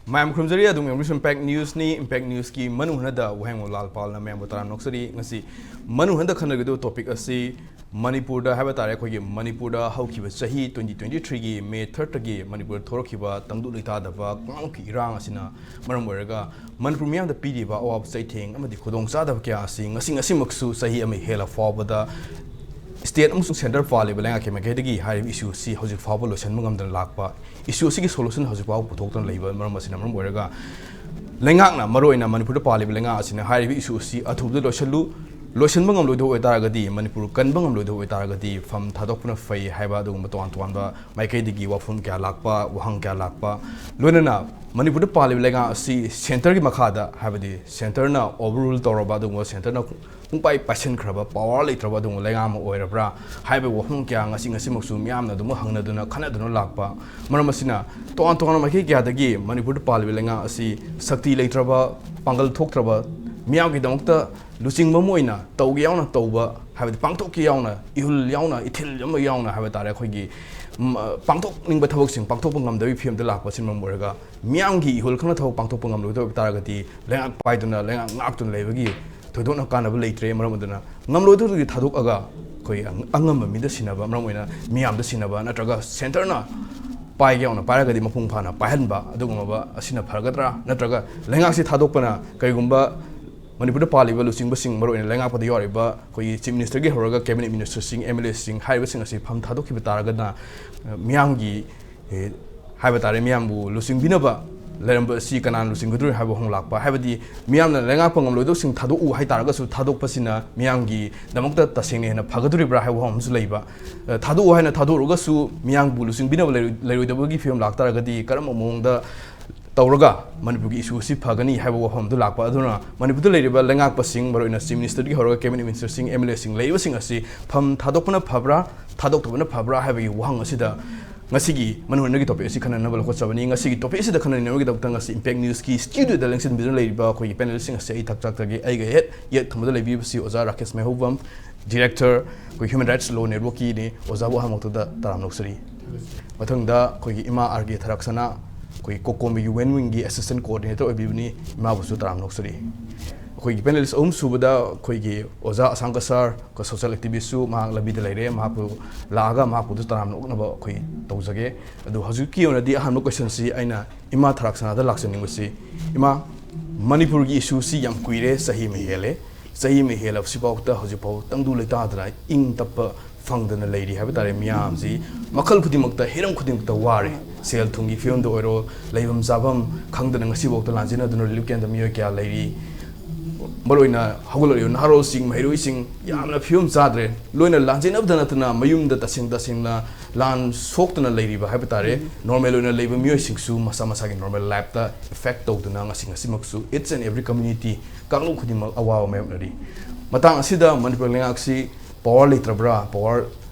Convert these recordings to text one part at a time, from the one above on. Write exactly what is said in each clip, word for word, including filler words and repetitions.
ꯃꯌꯥꯝ ꯈꯨꯔꯨꯝꯖꯔꯤ꯫ ꯑꯗꯨꯝ ꯌꯦꯡꯕꯤꯔꯤꯁꯤ impact ꯅ꯭ꯌꯨꯁꯅꯤ꯫ Impact ꯅ꯭ꯌꯨꯁꯀꯤ ꯃꯅꯨꯡ ꯍꯟꯅꯗ ꯋꯥꯍꯦꯡꯕꯝ ꯂꯥꯜꯄꯥꯜꯅ ꯃꯌꯥꯝꯕꯨ ꯇꯔꯥꯝꯅ ꯑꯣꯛꯆꯔꯤ꯫ ꯉꯁꯤ ꯃꯅꯨꯡ ꯍꯟꯅꯗ ꯈꯟꯅꯒꯗꯕ ꯇꯣꯄꯤꯛ ꯑꯁꯤ ꯃꯅꯤꯄꯨꯔꯗ ꯍꯥꯏꯕ ꯇꯥꯔꯦ, ꯑꯩꯈꯣꯏꯒꯤ ꯃꯅꯤꯄꯨꯔꯗ ꯍꯧꯈꯤꯕ ꯆꯍꯤ ꯇ꯭ꯋꯦꯟꯇꯤ ꯇ꯭ꯋꯦꯟꯇꯤ ꯊ꯭ꯔꯤꯒꯤ ꯃꯦ ꯊꯥꯔꯠꯇꯒꯤ ꯃꯅꯤꯄꯨꯔꯗ ꯊꯣꯛꯂꯛꯈꯤꯕ ꯇꯪꯗꯨ ꯂꯩꯇꯥꯗꯕ ꯀꯥꯡꯂꯨꯞꯀꯤ ꯏꯔꯥꯡ ꯑꯁꯤꯅ ꯃꯔꯝ ꯑꯣꯏꯔꯒ ꯃꯅꯤꯄꯨꯔ ꯃꯤꯌꯥꯝꯗ ꯄꯤꯔꯤꯕ ꯑꯋꯥꯕ ꯆꯩꯊꯦꯡ ꯑꯃꯗꯤ ꯈꯨꯗꯣꯡꯆꯥꯗꯕ ꯀꯌꯥ ꯑꯁꯤ ꯉꯁꯤ ꯉꯁꯤꯃꯛꯁꯨ ꯆꯍꯤ ꯑꯃ ꯍꯦꯜꯂ ꯐꯥꯎꯕꯗ ꯁ꯭ꯇꯦꯠ ꯑꯃꯁꯨꯡ ꯁꯦꯟꯇꯔ ꯄꯥꯜꯂꯤꯕ ꯂꯩꯉꯥꯛꯀꯤ ꯃꯥꯏꯀꯩꯗꯒꯤ ꯍꯥꯏꯔꯤꯕ ꯏꯁꯨ ꯑꯁꯤ ꯍꯧꯖꯤꯛ ꯐꯥꯎꯕ ꯂꯣꯏꯁꯤꯟꯕ ꯉꯝꯗꯅ ꯂꯥꯛꯄ, ꯏꯁꯨ ꯑꯁꯤꯒꯤ ꯁꯣꯂꯨꯁꯟ ꯍꯧꯖꯤꯛ ꯐꯥꯎꯕ ꯄꯨꯊꯣꯛꯇꯅ ꯂꯩꯕ ꯃꯔꯝ ꯑꯁꯤꯅ ꯃꯔꯝ ꯑꯣꯏꯔꯒ ꯂꯩꯉꯥꯛꯅ, ꯃꯔꯨꯑꯣꯏꯅ ꯃꯅꯤꯄꯨꯔꯗ ꯄꯥꯜꯂꯤꯕ ꯂꯩꯉꯥꯛ ꯑꯁꯤꯅ ꯍꯥꯏꯔꯤꯕ ꯏꯁꯨ ꯑꯁꯤ ꯑꯊꯨꯕꯗ ꯂꯣꯏꯁꯤꯜꯂꯨ, ꯂꯣꯏꯁꯤꯟꯕ ꯉꯝꯂꯣꯏꯗꯕ ꯑꯣꯏꯇꯥꯔꯒꯗꯤ, ꯃꯅꯤꯄꯨꯔ ꯀꯟꯕ ꯉꯝꯂꯣꯏꯗꯕ ꯑꯣꯏꯇꯥꯔꯒꯗꯤ ꯐꯝ ꯊꯥꯗꯣꯛꯄꯅ ꯐꯩ ꯍꯥꯏꯕ ꯑꯗꯨꯒꯨꯝꯕ ꯇꯣꯉꯥꯟ ꯇꯣꯉꯥꯟꯕ ꯃꯥꯏꯀꯩꯗꯒꯤ ꯋꯥꯐꯝ ꯀꯌꯥ ꯂꯥꯛꯄ, ꯋꯥꯍꯪ ꯀꯌꯥ ꯂꯥꯛꯄ, ꯂꯣꯏꯅꯅ ꯃꯅꯤꯄꯨꯔꯗ ꯄꯥꯜꯂꯤꯕ ꯂꯩꯉꯥꯛ ꯑꯁꯤ ꯁꯦꯟꯇꯔꯒꯤ ꯃꯈꯥꯗ, ꯍꯥꯏꯕꯗꯤ ꯁꯦꯟꯇꯔꯅ ꯑꯣꯚꯔꯔꯨꯜ ꯇꯧꯔꯕ, ꯑꯗꯨꯒꯨꯝꯕ ꯁꯦꯟꯇꯔꯅ ꯄꯨꯡꯄꯥꯏ ꯄꯥꯏꯁꯤꯟꯈ꯭ꯔꯕ, ꯄꯋꯥꯔ ꯂꯩꯇ꯭ꯔꯕ ꯑꯗꯨꯒꯨꯝꯕ ꯂꯩꯉꯥꯛ ꯑꯃ ꯑꯣꯏꯔꯕ꯭ꯔꯥ ꯍꯥꯏꯕ ꯋꯥꯐꯝ ꯀꯌꯥ ꯉꯁꯤ ꯉꯁꯤꯃꯛꯁꯨ ꯃꯤꯌꯥꯝꯅ ꯑꯗꯨꯝ ꯍꯪꯅꯗꯨꯅ ꯈꯟꯅꯗꯨꯅ ꯂꯥꯛꯄ꯫ ꯃꯔꯝ ꯑꯁꯤꯅ ꯇꯣꯉꯥꯟ ꯇꯣꯉꯥꯟꯕ ꯃꯥꯏꯀꯩ ꯀꯌꯥꯗꯒꯤ ꯃꯅꯤꯄꯨꯔꯗ ꯄꯥꯜꯂꯤꯕ ꯂꯩꯉꯥꯛ ꯑꯁꯤ ꯁꯛꯇꯤ ꯂꯩꯇ꯭ꯔꯕ, ꯄꯥꯡꯒꯜ ꯊꯣꯛꯇ꯭ꯔꯕ, ꯃꯤꯌꯥꯝꯒꯤꯗꯃꯛꯇ ꯂꯨꯆꯤꯡꯕ ꯑꯃ ꯑꯣꯏꯅ ꯇꯧꯒꯦ ꯌꯥꯎꯅ ꯇꯧꯕ, ꯍꯥꯏꯕꯗꯤ ꯄꯥꯡꯊꯣꯛꯀꯦ ꯌꯥꯎꯅ, ꯏꯍꯨꯜ ꯌꯥꯎꯅ, ꯏꯊꯤꯜ ꯑꯃ ꯌꯥꯎꯅ ꯍꯥꯏꯕ ꯇꯥꯔꯦ, ꯑꯩꯈꯣꯏꯒꯤ ꯎꯝ, ꯑ, ꯄꯥꯡꯊꯣꯛꯅꯤꯡꯕ ꯊꯕꯛꯁꯤꯡ ꯄꯥꯡꯊꯣꯛꯄ ꯉꯝꯗꯕꯒꯤ ꯐꯤꯕꯝꯗ ꯂꯥꯛꯄ ꯑꯁꯤꯅ ꯃꯔꯝ ꯑꯣꯏꯔꯒ ꯃꯤꯌꯥꯝꯒꯤ ꯏꯍꯨꯜ ꯈꯪꯅ ꯊꯕꯛ ꯄꯥꯡꯊꯣꯛꯄ ꯉꯝꯂꯣꯏꯗꯕ ꯇꯥꯔꯒꯗꯤ ꯂꯩꯉꯥꯛ ꯄꯥꯏꯗꯨꯅ, ꯂꯩꯉꯥꯛ ꯉꯥꯛꯇꯨꯅ ꯂꯩꯕꯒꯤ ꯊꯣꯏꯗꯣꯛꯅ ꯀꯥꯟꯅꯕ ꯂꯩꯇ꯭ꯔꯦ꯫ ꯃꯔꯝ ꯑꯗꯨꯅ ꯉꯝꯂꯣꯏꯗꯕꯗꯨꯒꯤ ꯊꯥꯗꯣꯛꯑꯒ ꯑꯩꯈꯣꯏ ꯑꯉꯝꯕ ꯃꯤꯗ ꯁꯤꯟꯅꯕ, ꯃꯔꯝ ꯑꯣꯏꯅ ꯃꯤꯌꯥꯝꯗ ꯁꯤꯟꯅꯕ, ꯅꯠꯇ꯭ꯔꯒ ꯁꯦꯟꯇꯔꯅ ꯄꯥꯏꯒꯦ ꯌꯥꯎꯅ ꯄꯥꯏꯔꯒꯗꯤ ꯃꯄꯨꯡ ꯐꯥꯅ ꯄꯥꯏꯍꯟꯕ, ꯑꯗꯨꯒꯨꯝꯂꯕ ꯑꯁꯤꯅ ꯐꯒꯗ꯭ꯔꯥ? ꯅꯠꯇ꯭ꯔꯒ ꯂꯩꯉꯥꯛꯁꯤ ꯊꯥꯗꯣꯛꯄꯅ ꯀꯔꯤꯒꯨꯝꯕ ꯃꯅꯤꯄꯨꯔꯗ ꯄꯥꯜꯂꯤꯕ ꯂꯨꯆꯤꯡꯕꯁꯤꯡ, ꯃꯔꯨꯑꯣꯏꯅ ꯂꯩꯉꯥꯛꯄꯗ ꯌꯥꯎꯔꯤꯕ ꯑꯩꯈꯣꯏꯒꯤ ꯆꯤꯐ ꯃꯤꯅꯤꯁꯇꯔꯒꯤ ꯍꯧꯔꯒ ꯀꯦꯕꯤꯅꯦꯠ ꯃꯤꯅꯤꯁꯇꯔꯁꯤꯡ, ꯑꯦꯝ ꯑꯦꯜ ꯑꯦꯁꯤꯡ ꯍꯥꯏꯔꯤꯕꯁꯤꯡ ꯑꯁꯤ ꯐꯝ ꯊꯥꯗꯣꯛꯈꯤꯕ ꯇꯥꯔꯒꯅ, ꯑ, ꯃꯤꯌꯥꯝꯒꯤ, ꯑꯦ, ꯍꯥꯏꯕ ꯇꯥꯔꯦ, ꯃꯤꯌꯥꯝꯕꯨ ꯂꯨꯆꯤꯡꯕꯤꯅꯕ ꯂꯩꯔꯝꯕ ꯑꯁꯤ ꯀꯅꯥꯅ ꯂꯨꯆꯤꯡꯒꯗꯧꯔꯤꯅꯣ ꯍꯥꯏꯕ ꯋꯥꯍꯪ ꯂꯥꯛꯄ꯫ ꯍꯥꯏꯕꯗꯤ ꯃꯤꯌꯥꯝꯅ ꯂꯩꯉꯥꯛꯄ ꯉꯝꯂꯣꯏꯗꯧꯁꯤꯡ ꯊꯥꯗꯣꯛꯎ ꯍꯥꯏꯇꯥꯔꯒꯁꯨ ꯊꯥꯗꯣꯛꯄꯁꯤꯅ ꯃꯤꯌꯥꯝꯒꯤꯗꯃꯛꯇ ꯇꯁꯦꯡꯅ ꯍꯦꯟꯅ ꯐꯒꯗꯧꯔꯤꯕ꯭ꯔꯥ ꯍꯥꯏꯕ ꯋꯥꯍꯪ ꯑꯃꯁꯨ ꯂꯩꯕ꯫ ꯑ, ꯊꯥꯗꯣꯛꯎ ꯍꯥꯏꯅ ꯊꯥꯗꯣꯛꯎꯔꯒꯁꯨ ꯃꯤꯌꯥꯝꯕꯨ ꯂꯨꯆꯤꯡꯕꯤꯅꯕ ꯂꯩꯔꯣꯏ-, ꯂꯩꯔꯣꯏꯗꯕꯒꯤ ꯐꯤꯕꯝ ꯂꯥꯛꯇꯥꯔꯒꯗꯤ ꯀꯔꯝꯕ ꯃꯑꯣꯡꯗ ꯇꯧꯔꯒ ꯃꯅꯤꯄꯨꯔꯒꯤ ꯏꯁꯨ ꯑꯁꯤ ꯐꯒꯅꯤ ꯍꯥꯏꯕ ꯋꯥꯐꯝ ꯑꯗꯨ ꯂꯥꯛꯄ꯫ ꯑꯗꯨꯅ ꯃꯅꯤꯄꯨꯔꯗ ꯂꯩꯔꯤꯕ ꯂꯩꯉꯥꯛꯄꯁꯤꯡ, ꯃꯔꯨꯑꯣꯏꯅ ꯆꯤꯐ ꯃꯤꯅꯤꯁꯇꯔꯗꯒꯤ ꯍꯧꯔꯒ ꯀꯦꯕꯤꯅꯦꯠ ꯃꯤꯅꯤꯁꯇꯔꯁꯤꯡ, ꯑꯦꯝ ꯑꯦꯜ ꯑꯦꯁꯤꯡ ꯂꯩꯔꯤꯕꯁꯤꯡ ꯑꯁꯤ ꯐꯝ ꯊꯥꯗꯣꯛꯄꯅ ꯐꯕ꯭ꯔꯥ, ꯊꯥꯗꯣꯛꯇꯕꯅ ꯐꯕ꯭ꯔꯥ ꯍꯥꯏꯕꯒꯤ ꯋꯥꯍꯪ ꯑꯁꯤꯗ ꯉꯁꯤꯒꯤ ꯃꯅꯨꯡ ꯍꯟꯅꯒꯤ ꯇꯣꯄꯤꯛ ꯑꯁꯤ ꯈꯟꯅꯅꯕ ꯂꯧꯈꯠꯆꯕꯅꯤ꯫ ꯉꯁꯤꯒꯤ ꯇꯣꯄꯤꯛ ꯑꯁꯤꯗ ꯈꯟꯅꯅꯕꯒꯤꯗꯃꯛꯇ ꯉꯁꯤ ꯏꯝꯄꯦꯛ ꯅ꯭ꯌꯨꯁꯀꯤ ꯁ꯭ꯇꯨꯗꯤꯑꯣꯗ ꯂꯦꯡꯁꯤꯟꯕꯤꯗꯨꯅ ꯂꯩꯔꯤꯕ ꯑꯩꯈꯣꯏꯒꯤ ꯄꯦꯅꯦꯂꯤꯁꯁꯤꯡ ꯑꯁꯤ ꯑꯩ ꯊꯛ ꯊꯛꯆꯒꯦ꯫ ꯑꯩꯒ ꯍꯦꯛ ꯌꯦꯠ ꯊꯪꯕꯗ ꯂꯩꯕꯤꯕꯁꯤ ꯑꯣꯖꯥ ꯔꯥꯀꯦꯁ ꯃꯩꯍꯧꯕꯝ, ꯗꯤꯔꯦꯛꯇꯔ, ꯑꯩꯈꯣꯏ ꯍ꯭ꯌꯨꯃꯦꯟ ꯔꯥꯏꯠꯁ ꯂꯣ ꯅꯦꯠꯋꯥꯔꯛꯀꯤꯅꯤ꯫ ꯑꯣꯖꯥꯕꯨ ꯑꯍꯥꯟꯕꯃꯛꯇꯗ ꯇꯔꯥꯝꯅ ꯑꯣꯛꯆꯔꯤ꯫ ꯃꯊꯪꯗ ꯑꯩꯈꯣꯏꯒꯤ ꯏꯃꯥ ꯑꯥꯔ ꯀꯦ ꯊꯔꯥꯛꯁꯅꯥ, ꯑꯩꯈꯣꯏ ꯀꯣꯀꯣꯃꯤꯒꯤ ꯋꯨꯃꯦꯟ ꯋꯤꯡꯒꯤ ꯑꯦꯁꯤꯁꯇꯦꯟ ꯀꯣꯑꯣꯔꯗꯤꯅꯦꯇꯔ ꯑꯣꯏꯕꯤꯕꯅꯤ꯫ ꯏꯃꯥꯕꯨꯁꯨ ꯇꯔꯥꯝꯅ ꯑꯣꯛꯆꯔꯤ꯫ ꯑꯩꯈꯣꯏꯒꯤ ꯄꯦꯅꯦꯂꯤꯁ ꯑꯍꯨꯝ ꯁꯨꯕꯗ ꯑꯩꯈꯣꯏꯒꯤ ꯑꯣꯖꯥ ꯑꯁꯥꯡꯀ ꯁꯥꯔ, ꯑꯩꯈꯣꯏ ꯁꯣꯁꯤꯌꯦꯜ ꯑꯦꯛꯇꯤꯚꯤꯁꯁꯨ ꯃꯍꯥꯛ ꯂꯝꯕꯤꯗ ꯂꯩꯔꯦ꯫ ꯃꯍꯥꯛꯄꯨ ꯂꯥꯛꯑꯒ ꯃꯍꯥꯛꯄꯨꯁꯨ ꯇꯔꯥꯝꯅ ꯑꯣꯛꯅꯕ ꯑꯩꯈꯣꯏ ꯇꯧꯖꯒꯦ꯫ ꯑꯗꯨ ꯍꯧꯖꯤꯛꯀꯤ ꯑꯣꯏꯅꯗꯤ ꯑꯍꯥꯟꯕ ꯀꯣꯏꯁꯟꯁꯤ ꯑꯩꯅ ꯏꯃꯥ ꯊꯔꯥꯛ ꯁꯅꯥꯗ ꯂꯥꯛꯆꯅꯤꯡꯕꯁꯤ, ꯏꯃꯥ, ꯃꯅꯤꯄꯨꯔꯒꯤ ꯏꯁꯨꯁꯤ ꯌꯥꯝ ꯀꯨꯏꯔꯦ, ꯆꯍꯤ ꯑꯃ ꯍꯦꯜꯂꯦ꯫ ꯆꯍꯤ ꯑꯃ ꯍꯦꯜꯂꯕꯁꯤꯐꯥꯎꯗ ꯍꯧꯖꯤꯛꯐꯥꯎ ꯇꯪꯗꯨ ꯂꯩꯇꯥꯗꯅ ꯏꯪ ꯇꯞꯄ ꯐꯪꯗꯅ ꯂꯩꯔꯤ ꯍꯥꯏꯕ ꯇꯥꯔꯦ꯫ ꯃꯤꯌꯥꯝꯁꯤ ꯃꯈꯜ ꯈꯨꯗꯤꯡꯃꯛꯇ, ꯍꯤꯔꯝ ꯈꯨꯗꯤꯡꯃꯛꯇ ꯋꯥꯔꯦ꯫ ꯁꯦꯜ ꯊꯨꯝꯒꯤ ꯐꯤꯕꯝꯗ ꯑꯣꯏꯔꯣ, ꯂꯩꯐꯝ ꯆꯥꯐꯝ ꯈꯪꯗꯅ ꯉꯁꯤꯐꯥꯎꯗ ꯂꯥꯟꯖꯦꯟꯅꯗꯨꯅ ꯔꯤꯂꯤꯐ ꯀꯦꯝꯗ ꯃꯤꯑꯣꯏ ꯀꯌꯥ ꯂꯩꯔꯤ꯫ ꯃꯔꯨꯑꯣꯏꯅ ꯍꯧꯒꯠꯂꯛꯂꯤꯕ ꯅꯍꯥꯔꯣꯜꯁꯤꯡ, ꯃꯍꯩꯔꯣꯏꯁꯤꯡ ꯌꯥꯝꯅ ꯐꯤꯕꯝ ꯆꯥꯗ꯭ꯔꯦ꯫ ꯂꯣꯏꯅ ꯂꯥꯟꯖꯦꯟꯅꯕꯗ ꯅꯠꯇꯅ ꯃꯌꯨꯝꯗ ꯇꯁꯦꯡ ꯇꯁꯦꯡꯅ ꯂꯥꯟ ꯁꯣꯛꯇꯅ ꯂꯩꯔꯤꯕ ꯍꯥꯏꯕ ꯇꯥꯔꯦ꯫ ꯅꯣꯔꯃꯦꯜ ꯑꯣꯏꯅ ꯂꯩꯕ ꯃꯤꯑꯣꯏꯁꯤꯡꯁꯨ ꯃꯁꯥ ꯃꯁꯥꯒꯤ ꯅꯣꯔꯃꯦꯜ ꯂꯥꯏꯐꯇ ꯏꯐꯦꯛ ꯇꯧꯗꯨꯅ ꯉꯁꯤ ꯉꯁꯤꯃꯛꯁꯨ each and every community, ꯀꯥꯡꯂꯨꯞ ꯈꯨꯗꯤꯡꯃꯛ ꯑꯋꯥꯕ ꯃꯥꯌꯣꯛꯅꯔꯤ꯫ ꯃꯇꯥꯡ ꯑꯁꯤꯗ ꯃꯅꯤꯄꯨꯔ ꯂꯩꯉꯥꯛꯁꯤ ꯄꯋꯥꯔ ꯂꯩꯇ꯭ꯔꯕ꯭ꯔꯥ, ꯄꯋꯥꯔ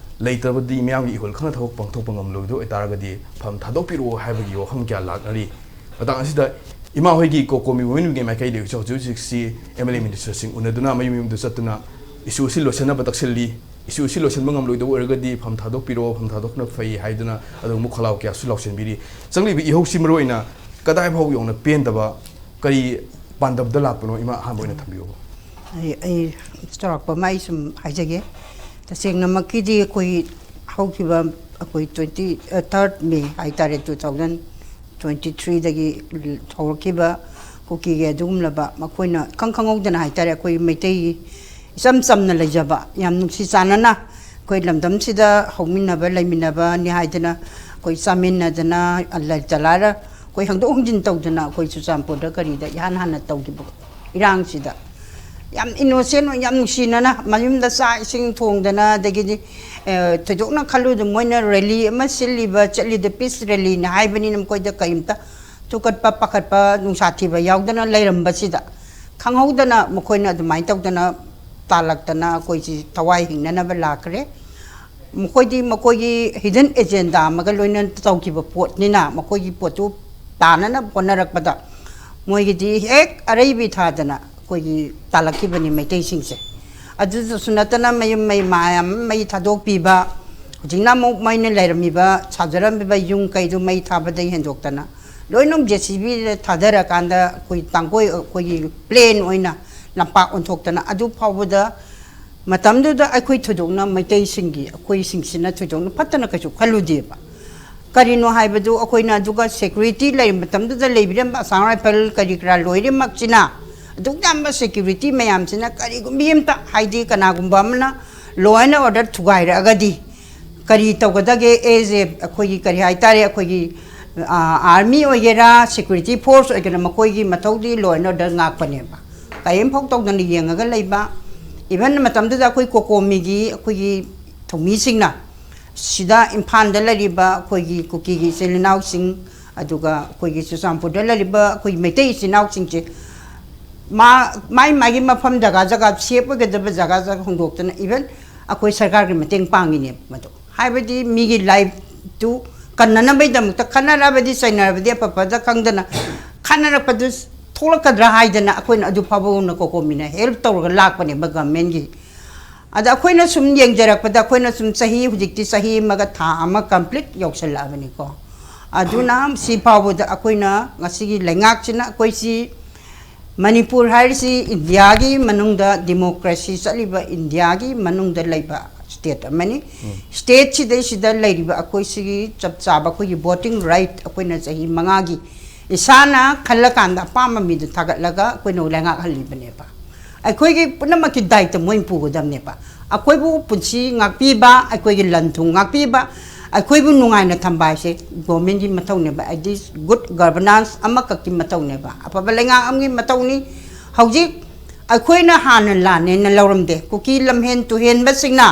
ꯂꯩꯇ꯭ꯔꯕꯗꯤ ꯃꯤꯌꯥꯝꯒꯤ ꯏꯍꯨꯜ ꯈꯪꯅ ꯊꯕꯛ ꯄꯥꯡꯊꯣꯛꯄ ꯉꯝꯂꯣꯏꯗꯕ ꯑꯣꯏꯇꯥꯔꯒꯗꯤ ꯐꯝ ꯊꯥꯗꯣꯛꯄꯤꯔꯛꯑꯣ ꯍꯥꯏꯕꯒꯤ ꯋꯥꯐꯝ ꯀꯌꯥ ꯂꯥꯛꯅꯔꯤ꯫ ꯃꯇꯥꯡ ꯑꯁꯤꯗ ꯏꯃꯥ ꯍꯣꯏꯒꯤ ꯀꯣꯀꯣꯃꯤ ꯋꯨꯃꯦꯟ ꯋꯤꯡꯒꯤ ꯃꯥꯏꯀꯩꯗꯒꯤꯁꯨ ꯍꯧꯖꯤꯛ ꯍꯧꯖꯤꯛꯁꯤ ꯑꯦꯝ ꯑꯦꯜ ꯑꯦ ꯃꯤꯅꯤꯁꯇꯔꯁꯤꯡ ꯎꯅꯗꯨꯅ ꯃꯌꯨꯝ ꯃꯌꯨꯝꯗ ꯆꯠꯇꯨꯅ ꯏꯁꯨ ꯑꯁꯤ ꯂꯣꯏꯁꯤꯟꯅꯕ ꯇꯛꯁꯤꯜꯂꯤ꯫ ꯏꯁꯨ ꯑꯁꯤ ꯂꯣꯏꯁꯤꯟꯕ ꯉꯝꯂꯣꯏꯗꯕ ꯑꯣꯏꯔꯒꯗꯤ ꯐꯝ ꯊꯥꯗꯣꯛꯄꯤꯔꯣ, ꯐꯝ ꯊꯥꯗꯣꯛꯄꯅ ꯐꯩ ꯍꯥꯏꯗꯨꯅ ꯑꯗꯨꯒꯨꯝꯕ ꯈꯣꯜꯂꯥꯎ ꯀꯌꯥꯁꯨ ꯂꯥꯎꯁꯤꯟꯕꯤꯔꯤ꯫ ꯆꯪꯂꯤꯕ ꯏꯍꯧꯁꯤ ꯃꯔꯨꯑꯣꯏꯅ ꯀꯗꯥꯏ ꯐꯥꯎ ꯌꯧꯅ ꯄꯦꯟꯗꯕ, ꯀꯔꯤ ꯄꯥꯟꯗꯝꯗ ꯂꯥꯛꯄꯅꯣ, ꯏꯃꯥ ꯑꯍꯥꯟꯕ ꯑꯣꯏꯅ ꯊꯝꯕꯤꯌꯨꯕ꯫ ꯑꯩ ꯑꯩ ꯆꯥꯎꯔꯥꯛꯄ ꯑꯃ ꯑꯩ ꯁꯨꯝ ꯍꯥꯏꯖꯒꯦ꯫ ꯇꯁꯦꯡꯅꯃꯛꯀꯤꯗꯤ ꯑꯩꯈꯣꯏ ꯍꯧꯈꯤꯕ ꯑꯩꯈꯣꯏ ꯇ꯭ꯋꯦꯟꯇꯤ ꯊꯥꯔꯠ ꯃꯦ ꯍꯥꯏꯇꯥꯔꯦ, ꯇꯨ ꯊꯥꯎꯖꯟ ꯇ꯭ꯋꯦꯟꯇꯤ ꯊ꯭ꯔꯤꯗꯒꯤ ꯍꯧꯔꯛꯈꯤꯕ ꯀꯨꯀꯤꯒꯤ ꯑꯗꯨꯒꯨꯝꯂꯕ ꯃꯈꯣꯏꯅ ꯏꯈꯪ ꯈꯪꯍꯧꯗꯅ ꯍꯥꯏꯇꯥꯔꯦ, ꯑꯩꯈꯣꯏ ꯃꯩꯇꯩ ꯏꯆꯝ ꯆꯝꯅ ꯂꯩꯖꯕ, ꯌꯥꯝ ꯅꯨꯡꯁꯤ ꯆꯥꯟꯅꯅ ꯑꯩꯈꯣꯏ ꯂꯝꯗꯝꯁꯤꯗ ꯍꯧꯃꯤꯟꯅꯕ ꯂꯩꯃꯤꯟꯅꯕꯅꯤ ꯍꯥꯏꯗꯅ ꯑꯩꯈꯣꯏ ꯆꯥꯃꯤꯟꯅꯗꯅ, ꯂꯩꯇ ꯂꯥꯏꯔ ꯑꯩꯈꯣꯏ ꯍꯪꯗꯣꯛ ꯍꯪꯖꯤꯟ ꯇꯧꯗꯅ ꯑꯩꯈꯣꯏ ꯆꯨꯔꯆꯥꯟꯄꯨꯔꯗ ꯀꯔꯤꯗ ꯏꯍꯥꯟ ꯍꯥꯟꯅ ꯇꯧꯈꯤꯕ ꯏꯔꯥꯡꯁꯤꯗ ꯌꯥꯝ ꯏꯅꯣꯁꯦꯟ ꯑꯣꯏ, ꯌꯥꯝ ꯅꯨꯡꯁꯤꯅꯅ ꯃꯌꯨꯝꯗ ꯆꯥꯛ ꯏꯁꯤꯡ ꯊꯣꯡꯗꯅ, ꯑꯗꯒꯤꯗꯤ ꯑꯦ, ꯊꯣꯏꯗꯣꯛꯅ ꯈꯜꯂꯨꯗ ꯃꯣꯏꯅ ꯔꯦꯂꯤ ꯑꯃ ꯁꯤꯜꯂꯤꯕ, ꯆꯠꯂꯤꯗ ꯄꯤꯁ ꯔꯦꯂꯤꯅꯤ ꯍꯥꯏꯕꯅꯤꯅ ꯃꯈꯣꯏꯗ ꯀꯔꯤꯝꯇ ꯊꯨꯀꯠꯄ ꯄꯥꯈꯠꯄ ꯅꯨꯡꯁꯥ ꯊꯤꯕ ꯌꯥꯎꯗꯅ ꯂꯩꯔꯝꯕꯁꯤꯗ ꯈꯪꯍꯧꯗꯅ ꯃꯈꯣꯏꯅ ꯑꯗꯨꯃꯥꯏꯅ ꯇꯧꯗꯅ ꯇꯥꯜꯂꯛꯇꯅ ꯑꯩꯈꯣꯏꯁꯤ ꯊꯋꯥꯏ ꯍꯤꯡꯅꯅꯕ ꯂꯥꯛꯈ꯭ꯔꯦ꯫ ꯃꯈꯣꯏꯗꯤ ꯃꯈꯣꯏꯒꯤ ꯍꯤꯗꯟ ꯑꯦꯖꯦꯟꯗꯥ ꯑꯃꯒ ꯂꯣꯏꯅꯅ ꯇꯧꯈꯤꯕ ꯄꯣꯠꯅꯤꯅ ꯃꯈꯣꯏꯒꯤ ꯄꯣꯠꯇꯨ ꯇꯥꯅꯅꯕ ꯍꯣꯠꯅꯔꯛꯄꯗ ꯃꯣꯏꯒꯤꯗꯤ ꯍꯦꯛ ꯑꯔꯩꯕꯤ ꯊꯥꯗꯅ ꯑꯩꯈꯣꯏꯒꯤ ꯇꯥꯜꯂꯛꯈꯤꯕꯅꯤ ꯃꯩꯇꯩꯁꯤꯡꯁꯦ꯫ ꯑꯗꯨꯗꯁꯨ ꯅꯠꯇꯅ ꯃꯌꯨꯝ ꯃꯩ ꯃꯌꯥꯝ ꯃꯩ ꯊꯥꯗꯣꯛꯄꯤꯕ, ꯍꯧꯖꯤꯛꯅ ꯑꯃꯨꯛ ꯃꯣꯏꯅ ꯂꯩꯔꯝꯃꯤꯕ, ꯁꯥꯖꯔꯝꯃꯤꯕ ꯌꯨꯝ ꯀꯩꯗꯨ ꯃꯩ ꯊꯥꯕꯗꯒꯤ ꯍꯦꯟꯗꯣꯛꯇꯅ ꯂꯣꯏꯅꯃꯛ ꯖꯦ ꯁꯤ ꯕꯤꯗ ꯊꯥꯗꯔꯀꯥꯟꯗ ꯑꯩꯈꯣꯏ ꯇꯥꯡꯒꯣꯏ, ꯑꯩꯈꯣꯏꯒꯤ ꯄ꯭ꯂꯦꯟ ꯑꯣꯏꯅ ꯂꯝꯄꯥꯛ ꯑꯣꯟꯊꯣꯛꯇꯅ, ꯑꯗꯨ ꯐꯥꯎꯕꯗ ꯃꯇꯝꯗꯨꯗ ꯑꯩꯈꯣꯏ ꯊꯣꯏꯗꯣꯛꯅ ꯃꯩꯇꯩꯁꯤꯡꯒꯤ, ꯑꯩꯈꯣꯏꯁꯤꯡꯁꯤꯅ ꯊꯣꯏꯗꯣꯛꯅ ꯐꯠꯇꯅ ꯀꯩꯁꯨ ꯈꯜꯂꯨꯗꯦꯕ꯫ ꯀꯔꯤꯅꯣ ꯍꯥꯏꯕꯗꯨ, ꯑꯩꯈꯣꯏꯅ ꯑꯗꯨꯒ ꯁꯦꯀ꯭ꯌꯨꯔꯤꯇꯤ ꯂꯩꯔꯤꯕ ꯃꯇꯝꯗꯨꯗ ꯂꯩꯕꯤꯔꯝꯕ ꯑꯁꯥꯝ ꯔꯥꯏꯐꯜ ꯀꯔꯤ ꯀꯔꯥ ꯂꯣꯏꯅꯃꯛꯁꯤꯅ, ꯑꯗꯨꯛ ꯌꯥꯝꯕ ꯁꯦꯀ꯭ꯌꯨꯔꯤꯇꯤ ꯃꯌꯥꯝꯁꯤꯅ ꯀꯔꯤꯒꯨꯝꯕꯤ ꯑꯃꯇ, ꯍꯥꯏꯗꯤ ꯀꯅꯥꯒꯨꯝꯕ ꯑꯃꯅ law and order ꯊꯨꯒꯥꯏꯔꯛꯑꯒꯗꯤ ꯀꯔꯤ ꯇꯧꯒꯗꯒꯦ? ꯑꯦꯖ ꯑꯦ ꯑꯩꯈꯣꯏꯒꯤ ꯀꯔꯤ ꯍꯥꯏꯇꯥꯔꯦ, ꯑꯩꯈꯣꯏꯒꯤ ꯑꯥꯔꯃꯤ ꯑꯣꯏꯒꯦꯔꯥ, ꯁꯦꯀ꯭ꯌꯨꯔꯤꯇꯤ ꯐꯣꯔꯁ ꯑꯣꯏꯒꯦꯔꯥ, ꯃꯈꯣꯏꯒꯤ ꯃꯊꯧꯗꯤ law and order ꯉꯥꯛꯄꯅꯦꯕ꯫ ꯀꯔꯤꯝꯐꯥꯎ ꯇꯧꯗꯅ ꯌꯦꯡꯉꯒ ꯂꯩꯕ꯫ ꯏꯚꯟ ꯃꯇꯝꯗꯨꯗ ꯑꯩꯈꯣꯏ ꯀꯣꯀꯣꯃꯤꯒꯤ ꯑꯩꯈꯣꯏꯒꯤ ꯊꯧꯃꯤꯁꯤꯡꯅ ꯁꯤꯗ ꯏꯝꯐꯥꯜꯗ ꯂꯩꯔꯤꯕ ꯑꯩꯈꯣꯏꯒꯤ ꯀꯨꯀꯤꯒꯤ ꯏꯆꯤꯜ ꯏꯅꯥꯎꯁꯤꯡ, ꯑꯗꯨꯒ ꯑꯩꯈꯣꯏꯒꯤ ꯆꯨꯔꯆꯥꯟꯄꯨꯔꯗ ꯂꯩꯔꯤꯕ ꯑꯩꯈꯣꯏꯒꯤ ꯃꯩꯇꯩ ꯏꯆꯤꯜ ꯏꯅꯥꯎꯁꯤꯡꯁꯦ ꯃꯥ, ꯃꯥꯏ ꯃꯥꯒꯤ ꯃꯐꯝ, ꯖꯒꯥ ꯖꯒꯥ ꯁꯦꯐ ꯑꯣꯏꯒꯗꯕ ꯖꯒꯥ ꯖꯒꯥ ꯍꯣꯡꯗꯣꯛꯇꯅ, ꯏꯚꯟ ꯑꯩꯈꯣꯏ ꯁꯔꯀꯥꯔꯒꯤ ꯃꯇꯦꯡ ꯄꯥꯡꯉꯤꯅꯦꯕ ꯃꯗꯨ꯫ ꯍꯥꯏꯕꯗꯤ ꯃꯤꯒꯤ ꯂꯥꯏꯐꯇꯨ ꯀꯟꯅꯅꯕꯒꯤꯗꯃꯛꯇ, ꯈꯠꯅꯔꯕꯗꯤ ꯆꯩꯅꯔꯕꯗꯤ ꯑꯐ ꯐꯖ ꯈꯪꯗꯅ, ꯈꯠꯅꯔꯛꯄꯗꯨ ꯊꯣꯛꯂꯛꯀꯗ꯭ꯔꯥ ꯍꯥꯏꯗꯅ ꯑꯩꯈꯣꯏꯅ ꯑꯗꯨ ꯐꯥꯎꯕ ꯀꯣꯀꯣꯃꯤꯅ ꯍꯦꯜꯞ ꯇꯧꯔꯒ ꯂꯥꯛꯄꯅꯦꯕ ꯒꯚꯔꯟꯃꯦꯟꯒꯤ꯫ ꯑꯗ ꯑꯩꯈꯣꯏꯅ ꯁꯨꯝ ꯌꯦꯡꯖꯔꯛꯄꯗ, ꯑꯩꯈꯣꯏꯅ ꯁꯨꯝ ꯆꯍꯤ, ꯍꯧꯖꯤꯛꯇꯤ ꯆꯍꯤ ꯑꯃꯒ ꯊꯥ ꯑꯃ ꯀꯝꯄ꯭ꯂꯤꯠ ꯌꯧꯁꯜꯂꯛꯑꯕꯅꯤꯀꯣ꯫ ꯑꯗꯨꯅ ꯁꯤ ꯐꯥꯎꯕꯗ ꯑꯩꯈꯣꯏꯅ ꯉꯁꯤꯒꯤ ꯂꯩꯉꯥꯛꯁꯤꯅ ꯑꯩꯈꯣꯏꯁꯤ, ꯃꯅꯤꯄꯨꯔ ꯍꯥꯏꯔꯤꯁꯤ ꯏꯟꯗꯤꯌꯥꯒꯤ ꯃꯅꯨꯡꯗ, ꯗꯤꯃꯣꯀ꯭ꯔꯦꯁꯤ ꯆꯠꯂꯤꯕ ꯏꯟꯗꯤꯌꯥꯒꯤ ꯃꯅꯨꯡꯗ ꯂꯩꯕ ꯁ꯭ꯇꯦꯠ ꯑꯃꯅꯤ꯫ ꯁ꯭ꯇꯦꯠꯁꯤꯗꯩꯁꯤꯗ ꯂꯩꯔꯤꯕ ꯑꯩꯈꯣꯏꯁꯤꯒꯤ ꯆꯞ ꯆꯥꯕ ꯑꯩꯈꯣꯏꯒꯤ ꯚꯣꯇꯤꯡ ꯔꯥꯏꯠ ꯑꯩꯈꯣꯏꯅ ꯆꯍꯤ ꯃꯉꯥꯒꯤ ꯏꯁꯥꯅ ꯈꯜꯂꯀꯥꯟꯗ ꯑꯄꯥꯝꯕ ꯃꯤꯗꯨ ꯊꯥꯒꯠꯂꯒ ꯑꯩꯈꯣꯏꯅ ꯂꯩꯉꯥꯛꯍꯜꯂꯤꯕꯅꯦꯕ꯫ ꯑꯩꯈꯣꯏꯒꯤ ꯄꯨꯝꯅꯃꯛꯀꯤ ꯗꯥꯏꯇ ꯃꯣꯏꯅ ꯄꯨꯒꯗꯕꯅꯦꯕ꯫ ꯑꯩꯈꯣꯏꯕꯨ ꯄꯨꯟꯁꯤ ꯉꯥꯛꯄꯤꯕ, ꯑꯩꯈꯣꯏꯒꯤ ꯂꯟ ꯊꯨꯝ ꯉꯥꯛꯄꯤꯕ, ꯑꯩꯈꯣꯏꯕꯨ ꯅꯨꯡꯉꯥꯏꯅ ꯊꯝꯕ ꯍꯥꯏꯁꯦ ꯒꯣꯔꯃꯦꯟꯒꯤ ꯃꯊꯧꯅꯦꯕ, ꯍꯥꯏꯗꯤ ꯒꯨꯗ ꯒꯚꯔꯅꯥꯟꯁ ꯑꯃꯈꯛꯀꯤ ꯃꯊꯧꯅꯦꯕ, ꯑꯐꯕ ꯂꯩꯉꯥꯛ ꯑꯃꯒꯤ ꯃꯊꯧꯅꯤ꯫ ꯍꯧꯖꯤꯛ ꯑꯩꯈꯣꯏꯅ ꯍꯥꯟꯅ ꯂꯥꯟꯅꯦꯅ ꯂꯧꯔꯝꯗꯦ꯫ ꯀꯨꯀꯤ ꯂꯝꯍꯦꯟ ꯇꯨꯍꯦꯟꯕꯁꯤꯡꯅ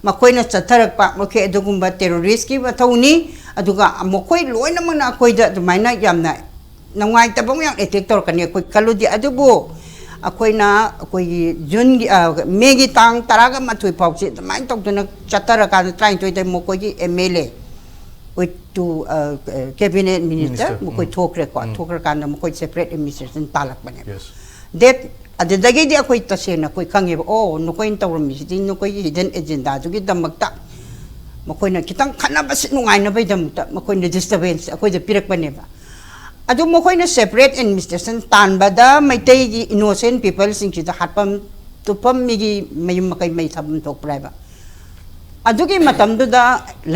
ꯃꯈꯣꯏꯅ ꯆꯠꯊꯔꯛꯄ ꯃꯈꯣꯏ ꯑꯗꯨꯒꯨꯝꯕ ꯇꯦꯔꯣꯔꯤꯁꯀꯤ ꯃꯊꯧꯅꯤ꯫ ꯑꯗꯨꯒ ꯃꯈꯣꯏ ꯂꯣꯏꯅꯃꯛꯅ ꯑꯩꯈꯣꯏꯗ ꯑꯗꯨꯃꯥꯏꯅ ꯌꯥꯝꯅ ꯅꯨꯡꯉꯥꯏꯇꯕ ꯑꯃ ꯌꯥꯝ ꯑꯦꯇꯦꯛ ꯇꯧꯔꯛꯀꯅꯤ ꯑꯩꯈꯣꯏ ꯈꯜꯂꯨꯗꯦ꯫ ꯑꯗꯨꯕꯨ ꯑꯩꯈꯣꯏꯅ ꯑꯩꯈꯣꯏꯒꯤ ꯖꯨꯟꯒꯤ, ꯑ, ꯃꯦꯒꯤ ꯇꯥꯡ ꯇꯔꯥꯒ ꯃꯥꯊꯣꯏ ꯐꯥꯎꯁꯦ ꯑꯗꯨꯃꯥꯏꯅ ꯇꯧꯗꯅ ꯆꯠꯊꯔꯀꯥꯟꯗ ꯇꯔꯥꯅꯤꯊꯣꯏꯗ ꯃꯈꯣꯏꯒꯤ M L A with two, ꯑ, cabinet minister, minister, ꯃꯈꯣꯏ ꯎꯝ꯫ ꯊꯣꯛꯈ꯭ꯔꯦꯀꯣ꯫ ꯎꯝ꯫ ꯊꯣꯛꯈ꯭ꯔꯀꯥꯟꯗ ꯃꯈꯣꯏ separate administration ꯇꯥꯜꯂꯛꯄꯅꯦꯕ꯫ Yes. That, ꯑꯗꯨꯗꯒꯤꯗꯤ ꯑꯩꯈꯣꯏ ꯇꯁꯦꯡꯅ ꯑꯩꯈꯣꯏ ꯈꯪꯉꯦꯕ, ꯑꯣ, ꯅꯈꯣꯏꯅ ꯇꯧꯔꯝꯃꯤꯁꯤꯗꯤ ꯅꯈꯣꯏꯒꯤ hidden agendaꯗꯨꯒꯤꯗꯃꯛꯇ ꯃꯈꯣꯏꯅ ꯈꯤꯇꯪ ꯈꯠꯅꯕꯁꯤ ꯅꯨꯡꯉꯥꯏꯅꯕꯒꯤꯗꯃꯛꯇ ꯃꯈꯣꯏꯅ disturbance ꯑꯩꯈꯣꯏꯗ ꯄꯤꯔꯛꯄꯅꯦꯕ꯫ ꯑꯗꯨ ꯃꯈꯣꯏꯅ separate administration ꯇꯥꯟꯕꯗ ꯃꯩꯇꯩꯒꯤ innocent peopleꯁꯤꯡꯁꯤꯗ ꯍꯥꯠꯐꯝ ꯇꯨꯞꯐꯝ, ꯃꯤꯒꯤ ꯃꯌꯨꯝ ꯃꯀꯩ ꯃꯩ ꯊꯥꯐꯝ ꯊꯣꯛꯄ꯭ꯔꯥ ꯍꯥꯏꯕ? ꯑꯗꯨꯒꯤ ꯃꯇꯝꯗꯨꯗ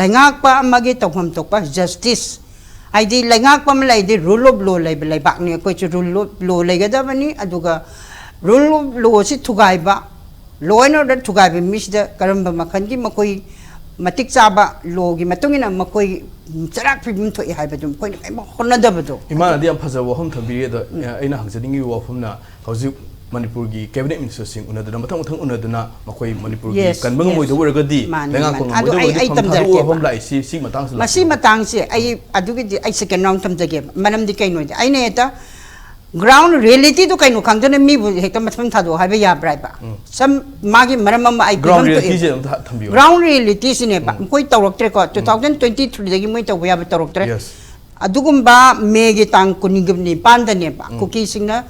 ꯂꯩꯉꯥꯛꯄ ꯑꯃꯒꯤ ꯇꯧꯐꯝ ꯊꯣꯛꯄ justice, ꯍꯥꯏꯗꯤ ꯂꯩꯉꯥꯛꯄ ꯑꯃ ꯂꯩꯔꯗꯤ rule of law ꯂꯩꯕ ꯂꯩꯕꯥꯛꯅꯤ꯫ ꯑꯩꯈꯣꯏꯁꯨ rule of law ꯂꯩꯒꯗꯕꯅꯤ꯫ ꯑꯗꯨꯒ rule of lawꯁꯤ ꯊꯨꯒꯥꯏꯕ, law and order ꯊꯨꯒꯥꯏꯕ ꯃꯤꯁꯤꯗ ꯀꯔꯝꯕ ꯃꯈꯜꯒꯤ ꯃꯈꯣꯏ ꯃꯇꯤꯛ ꯆꯥꯕ lawꯒꯤ ꯃꯇꯨꯡ ꯏꯟꯅ ꯃꯈꯣꯏ ꯆꯩꯔꯥꯛ ꯄꯤꯐꯝ ꯊꯣꯛꯏ ꯍꯥꯏꯕꯗꯨ ꯃꯈꯣꯏꯅ ꯀꯔꯤꯝ ꯍꯣꯠꯅꯗꯕꯗꯣ꯫ ꯏꯃꯥꯅꯗꯤ ꯌꯥꯝ ꯐꯖꯕ ꯋꯥꯐꯝ ꯊꯝꯕꯤꯔꯤ꯫ ꯑꯗꯣ ꯑꯩꯅ ꯍꯪꯖꯅꯤꯡꯉꯤꯕ ꯋꯥꯐꯝꯅ, ꯍꯧꯖꯤꯛ ꯃꯅꯤꯄꯨꯔꯒꯤ cabinet ministerꯁꯤꯡ ꯎꯅꯗꯅ, ꯃꯊꯪ ꯃꯊꯪ ꯎꯅꯗꯅ, ꯃꯈꯣꯏ ꯃꯅꯤꯄꯨꯔꯒꯤ Yes, ꯀꯟꯕ yes. ꯉꯝꯃꯣꯏꯗꯕ ꯑꯣꯏꯔꯒꯗꯤ, ꯃꯥꯅꯤ, ꯂꯩꯉꯥꯛꯄ ꯃꯥꯅꯤ꯫ ꯑꯗꯨ ꯉꯝꯃꯣꯏꯗꯕ ꯑꯩ, ꯑꯣꯏꯔꯒꯗꯤ ꯑꯩ ꯐꯝ ꯊꯥꯗꯣꯛꯑꯣ ꯇꯝꯖꯔꯛꯀꯦꯕ꯫ ꯍꯥꯏꯕ ꯑꯃ ꯂꯥꯛꯏ꯫ ꯁꯤ, ꯁꯤ ꯃꯇꯥꯡꯁꯤꯗ ꯃꯁꯤ ꯂꯥꯛꯄꯤꯌꯨ꯫ ꯃꯇꯥꯡꯁꯦ ꯑꯩ ꯑꯗꯨꯒꯤꯗꯤ ꯑꯩ second round ꯊꯝꯖꯒꯦꯕ꯫ ꯃꯔꯝꯗꯤ ꯀꯩꯅꯣꯗꯤ ꯑꯩꯅ ꯍꯦꯛꯇ ground realityꯗꯨ ꯀꯩꯅꯣ ꯈꯪꯗꯅ ꯃꯤꯕꯨ ꯍꯦꯛꯇ ꯃꯊꯪ ꯊꯥꯗꯣꯛꯑꯣ ꯍꯥꯏꯕ ꯌꯥꯕ꯭ꯔꯥ ꯍꯥꯏꯕ? ꯎꯝ꯫ ꯁꯝ, ꯃꯥꯒꯤ ꯃꯔꯝ ꯑꯃ ꯑꯩ ground ꯄꯤꯐꯝ ꯊꯣꯛꯑꯦ꯫ Realityꯁꯦ ꯑꯝꯇ ꯊꯝꯕꯤꯌꯨ꯫ Ground realityꯁꯤꯅꯦꯕ꯫ ꯎꯝ꯫ ꯃꯈꯣꯏ ꯇꯧꯔꯛꯇ꯭ꯔꯦꯀꯣ꯫ ꯎꯝ꯫ Two thousand twenty threeꯗꯒꯤ ꯃꯣꯏ ꯇꯧꯕ ꯌꯥꯕ ꯇꯧꯔꯛꯇ꯭ꯔꯦ꯫ Yes꯫ ꯑꯗꯨꯒꯨꯝꯕ ꯃꯦꯒꯤ ꯇꯥꯡ ꯀꯨꯟꯅꯤꯄꯥꯟꯗꯅꯦꯕ ꯎꯝ꯫ ꯀꯨꯀꯤꯁꯤꯡꯅ